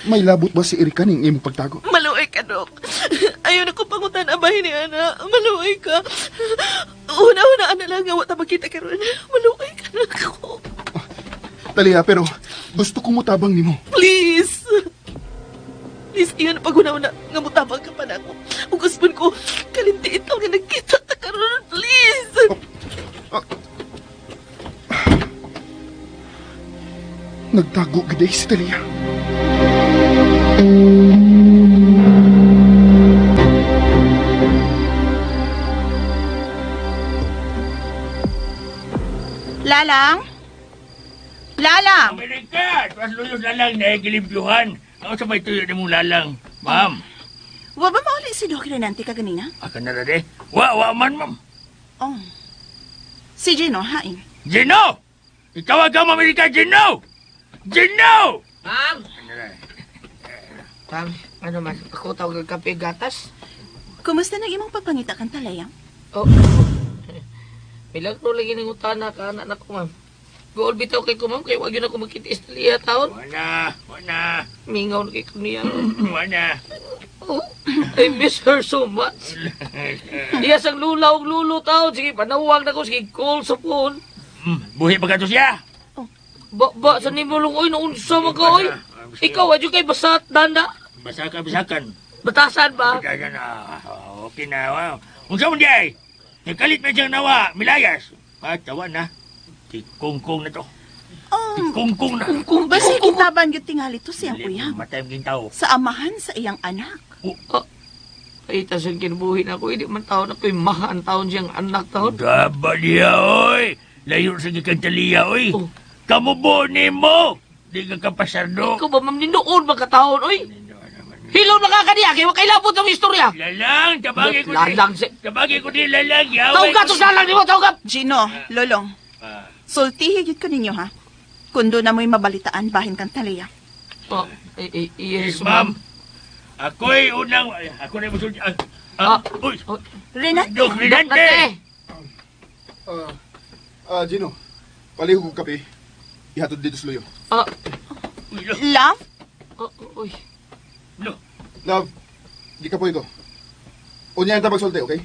May labot ba si Erika ning imong pagtago? Maluoy ka, Dok. Ayaw na ko pangutan ang bahin ni Ana. Maluoy ka. Una-una, ana lang nga wa ta magkita karon. Maluoy ka na ako. Talia, pero gusto kong mutabang nimo. Please. Please, iyon pag-una-una nga mutabang ka pa na ako. Ug usbon ko, kalinti itaw nga nagkita ta karon. Please. Oh. Nagtago gid si Talia. Lalang? Lalang! Amerika! Tuwas luyos lalang na gilimpyuhan. Ako sa may tuyo ni mong lalang. Ma'am, Wa ba mauli si Doc Renante kaganina? aka na rin eh. Wa, wa man, ma'am. Oh. Si Gino, hain. Gino! Itawag ka, Amerika, Gino! Gino! Ma'am! Ma'am, ano man? Ako tawag ng kape gatas. Kumusta nang imong pagpangita kang talayang? Oh. Milagro lagi ning utana ka anak nako, ma'am. Gool bitaw kay ko, ma'am, kay wag yun ako makitiis na liya taon. Wala, wala, Mingaw na kay ko niya. wala. Oh, I miss her so much. Iya sang lula og lulo taon. Sige, panawag na ko. Sige, call sa phone. Buhi pa ka to siya. Ba, ba, sa nimulong, oy, naunsa man ka, oy. Ikaw, adyo kay basat, danda. Basaka, basakan. Batasan ba? Batasan na. Okay na. Wow. Unsa man di ay? Nagkalit na siyang nawa, milayas. Ah, tawa na. Tikungkong na to. Tikungkong na. Basta kitaban gyud tingali to siyang uyab. Matay mong tao. Sa amahan sa iyang anak. Ay, tas ang kinabuhi na ako. Hindi man taon ako'y mahaan taon siyang anak taon. Gaba niya, oy. Layo sa gikan taliya, oy. Oh. Kamubo ni mo. Di ka kapasardo. Ikaw ba, ma'am, ninuon ba kataon, oy? Hilaw na ka kaniya, kaya wakay labot ang istorya. Lalang, tabagi ko di. Lalang si... Tabagi ko di lalang. Yaway Tawag ka, ko tos lalang ni mo, tawag ka! Gino, Lolong, sultihi gyud ko ninyo ha. Kundo na mo'y mabalitaan bahin kang talaya. Oh, eh, eh, yes, Yes, ma'am. ma'am. Ako'y unang... ay, Ako na yung musulti. Ah, Ah. ah, uy. Oh, Renate, Dok Rinante! Nate! Gino, palihog kong kape. Ihatod dito sa luyo. Ah, Uy, lo, love, oh, uy. lo. Love, di ka po ito. Unya ang tabag sulti, okay?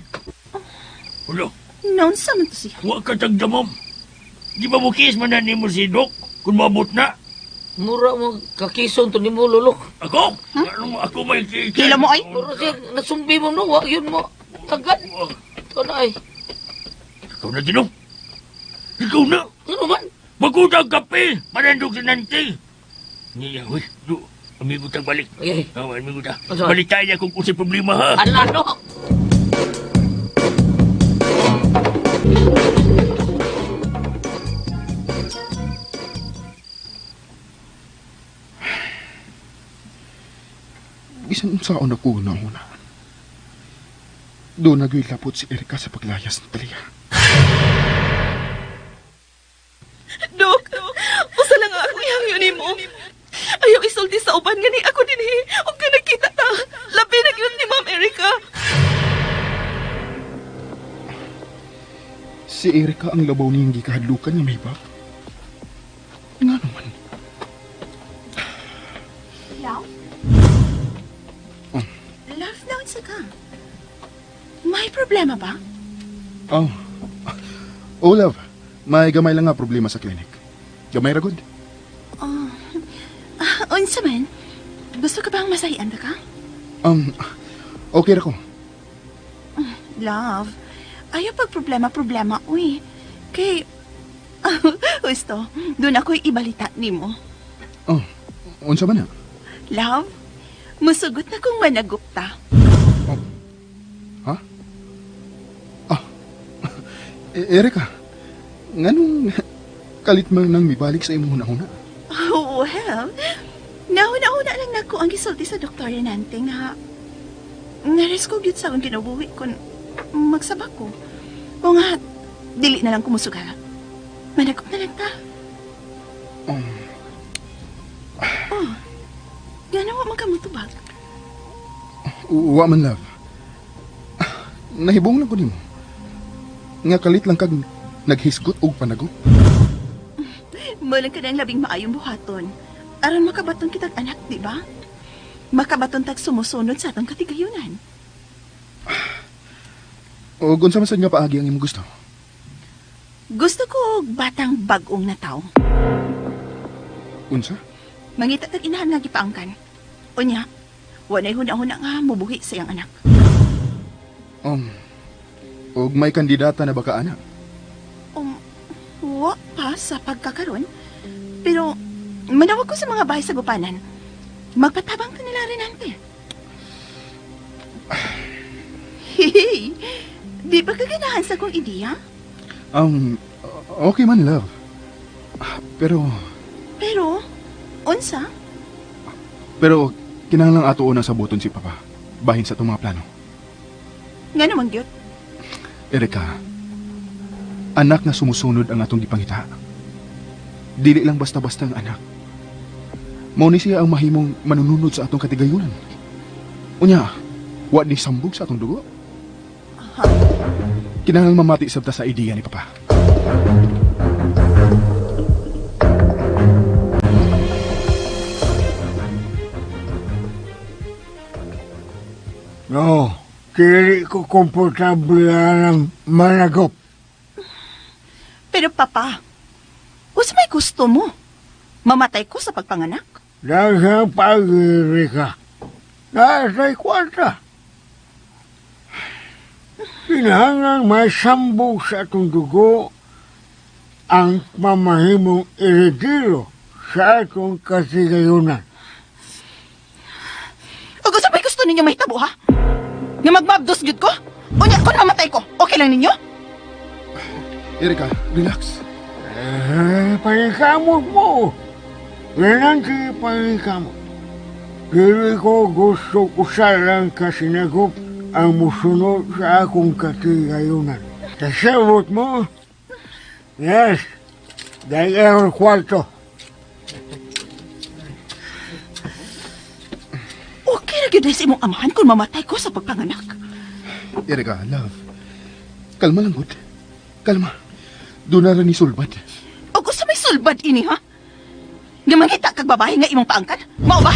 Ulo, naunsa man to siya. wa ka tagdamom. Di ba mukis man na nimo si Dok kung maabot na? Mura mo, kakison to ni mo, lulok. Ako? Ano, ako may Hila mo, ay. Mura siya, nasumbi mo, no? Wag yun mo. Tagad. Ito na, ay. Ikaw na, Gino. Ikaw na. Ano man? Magutang kape. Manandog sa nante. Niya, uy. Do, amigo tang balik. Ay, ay. Oh, amigo ta. Ano? Balik tayo niya kung usay problema, ha? Ala, no? Bisan unsaon ako una-una. Doon nagilapot si Erika sa paglayas ni Talia. Dok, usa lang ang akong ihangyo nimo. Ayaw isulti sa uban gani ako dinhi. Ug ka nagkita ta. Labi na gyud ni Ma'am Erika. Si Erika ang labaw niyang gikahadlukan nga may bak. Nga naman. Love? Love, naunsa ka? May problema ba? Oh. Oh, love. May gamay lang nga problema sa clinic. Gamay ra gud. Oh. Ah, unsa man? Gusto ka bang masahian ba ka? Okay ra ko. Love, ayaw pag problema-problema, uy. Kay, gusto, doon ako'y ibalita nimo. Oh, unsa man na? Love, musugot na kong managupta. Ha? Ah. Erika, nganong kalit man nang mibalik sa imong hunahuna? Oh, well, nahuna-huna lang nako ang gisulti sa Dr. Renante nga nga risko gyud sa akong kinabuhi kun magsabak ko. O nga, dili na lang kumusugal. Managop na lang ta. Oh, nga wa man ka motubag. Wa man, love. Nahibong lang ko nimo. Nga kalit lang kag naghisgot og panago. Mulang ka ng labing maayong buhaton. Aron makabaton kitag anak, di ba? Makabaton tag sumusunod sa atong katigayunan. O unsa man sad nga paagi ang imong gusto? Gusto ko og batang bag-ong na tao. Unsa? Mangita tag inahan nga gipaangkan. Unya, walay huna-huna nga mubuhi sa iyang anak. Og may kandidata na ba ka ana? Wa pa sa pagkakaron. Pero manawag ko sa mga bahay sa gupanan. Magpatabang ka nila rin ante. Hey, di ba kaganahan sa kong ideya? Okay man, love. Pero, Pero, unsa? Pero, kinahanglang ato una sabuton si Papa. Bahin sa itong mga plano. Nga naman gyud. Erika, anak nga sumusunod ang atong gipangita. Dili lang basta-basta ang anak. Mao ni siya ang mahimong manununod sa atong katigayunan. Unya, wa ni sambog sa atong dugo. Kinahanglan mamati sabta sa ideya ni Papa. No, dili ko komportable ng managop. Pero papa, unsa may gusto mo? Mamatay ko sa pagpanganak? Daghang pag-iri ka. Nasa'y kwarta. Kinahanglan masambog sa atong dugo ang mamahimong iridilo sa atong katigayunan. Ug unsa may gusto ninyo mahitabo ha? Nga magmabdos gyud ko? Unya kon mamatay ko, okay lang ninyo? Erika, relax. Eh, panikamot mo. Renante, panikamot. Dili ko gusto usa lang kasinagop ang musunod sa akong katigayunan. Kasabot mo? Yes, dahil akong kwarto. Okay ra gyud sa imong amahan kung mamatay ko sa pagpanganak. Erika, love. Kalma lang, good. Kalma. Doon na rin ni Sulbad. Ug unsa may sulbad ini ha? Nga mangita kag babae nga imong paangkan? Mao ba?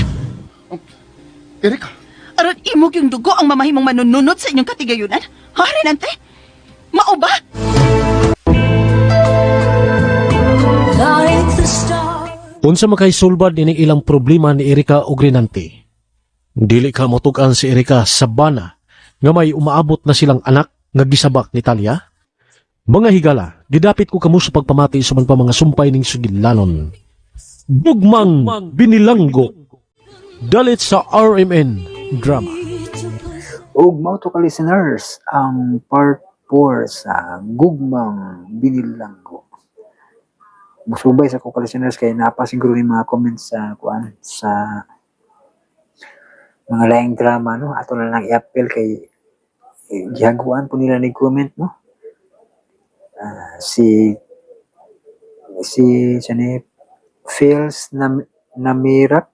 Erika. Aron imog yung dugo ang mamahimong manununod sa inyong katigayunan? Ha, Renante? Mao ba? Like the stars. Unsa makay sulbad ini ilang problema ni Erika ug Renante. Dili ka motug-an si Erika sa bana nga may umaabot na silang anak nga gisabak ni Talia. Mga higala, gidapit ko kamo sa pagpamati sa pa mga sumpay ning sugilanon. Gugmang Binilanggo. Dalit sa RMN Drama. Ug mao to ka listeners ang part 4 sa Gugmang Binilanggo. Musubay sa ko ka listeners kay napa siguro ni mga comments sa kuan sa mga laing drama, no? Ato na lang i-appeal kay gihaguan po nila ni comment, no? Si siya ni Feels na Namirak,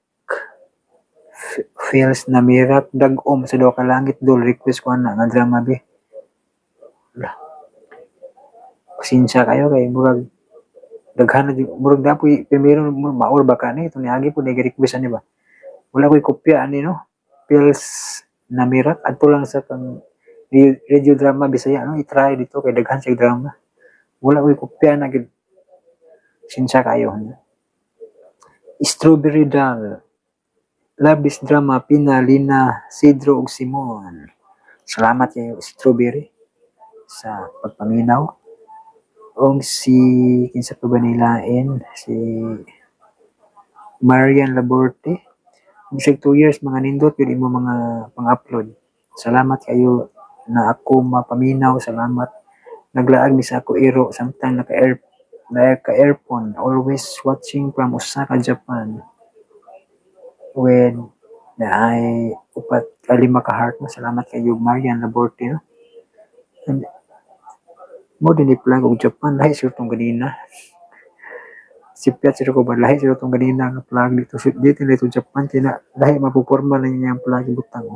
Feels Namirak, dag-om sa duha ka langit dol, request ko ana nga drama be. Lah. Pasensya kayo kay murag daghan na murag dapoy primero maor ba ka ni ito niagi po ni request ani ba. Wala ko'y kopya ani, no? Feels Namirak, adto lang sa kang radio drama Bisaya, no? I-try dito kay daghan siya drama. Wala ko'y kopya na gid. Pasensya kayo. Strawberry Doll. Love this drama, Pina, Lina, Cedro ug Simon. Salamat kayo, Strawberry, sa pagpaminaw. Og si kinsa pa ba nilain si Marian Laborte. Bisag 2 years, mga nindot yun imo mga pang-upload. Salamat kayo na ako mapaminaw. Salamat. Naglaag mi sa ako iro samtang naka-earphone. Always watching from Osaka, Japan. With na ay upat lima ka heart mo. Salamat kayo, Marian Laborte, no? And mo din i-plug og Japan, lahi sure tong ganina. Sipyat sure ko ba, lahi sure tong ganina nga plug dito dito dito Japan kina lahi mapuporma na niya ang plug butang.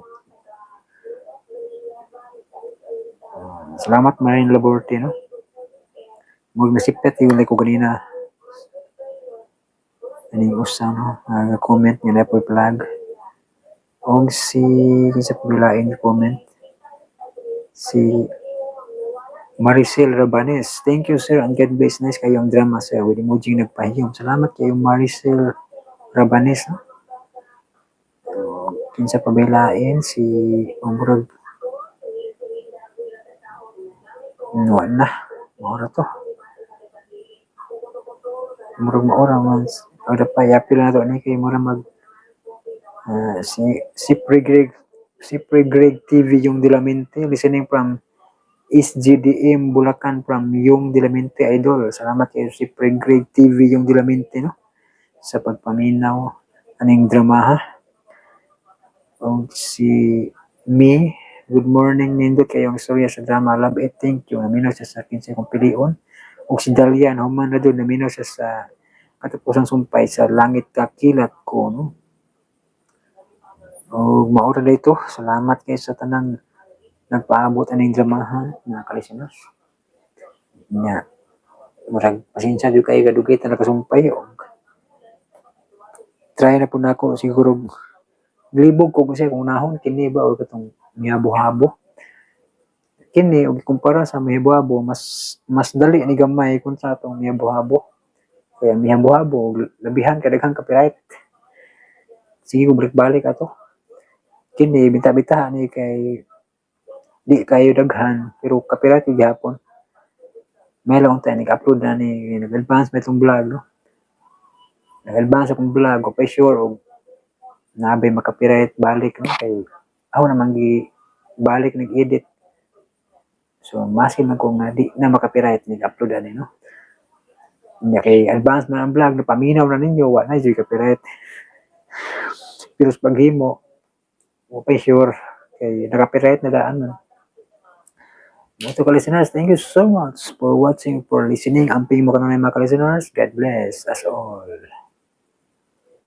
Salamat, Marian Laborte, no? Murag nasipyat yung ko ganina. Aning usa, no, nga comment nga na po plug. Og si kinsa pa bilain comment, si Maricel Rabanes. Thank you, sir, and God bless. Nice kayong drama, sir. With emoji nagpahiyom. Salamat kayo, Maricel Rabanes, no? So, kinsa pa bilain si umurag wala na. Maura to. Murag maura man. Ora pa yapil na to ni kay mura mag si Pre Greg, si Pre Greg TV yung Dilamente, listening from SGDM Bulacan from Yung Dilamente, idol. Salamat kayo si Pregrade TV Yung Dilamente, no, sa pagpaminaw aning drama, ha. Og si Me, good morning, nindot kayong istorya sa drama. Love it, thank you. Naminaw siya sa 15 kong pilion. Og si Dalian, human na doon, naminaw siya sa Katapusang Sumpay sa Langit Kakilat Ko, no? Og mao ra dito. Salamat kayo sa tanang nagpaabot aning dramahan, mga kalisteners. Nya, murag pasensya jud kayo, kadugay ta nakasumpay og try na po nako siguro, libog ko kasi kung nahon kini ba o katong mihabo-habo kini. Og kumpara sa mihabo-habo, mas mas dali ni gamay kontra atong mihabo-habo, kaya mihabo-habo labihan kay daghang copyright. Sige ko balik-balik ato kini, bita-bita ni kay di kayo daghan pero copyright gyud gihapon. May lang tayo nag-upload na ni, nag-advance ba itong vlog, no? Nag-advance akong vlog ko pa sure og nabay maka-copyright balik, no, kay ako naman gi balik nag-edit, so maski man ko nga di na maka-copyright nag-upload ani, no? Nya kay advance man ang vlog, napaminaw na ninyo, wa na jud copyright, pero sa paghimo wa pa sure kay naka-copyright na daan man. Mga ka-listeners, thank you so much for watching, for listening. Amping mo kanunay, mga ka-listeners. God bless us all.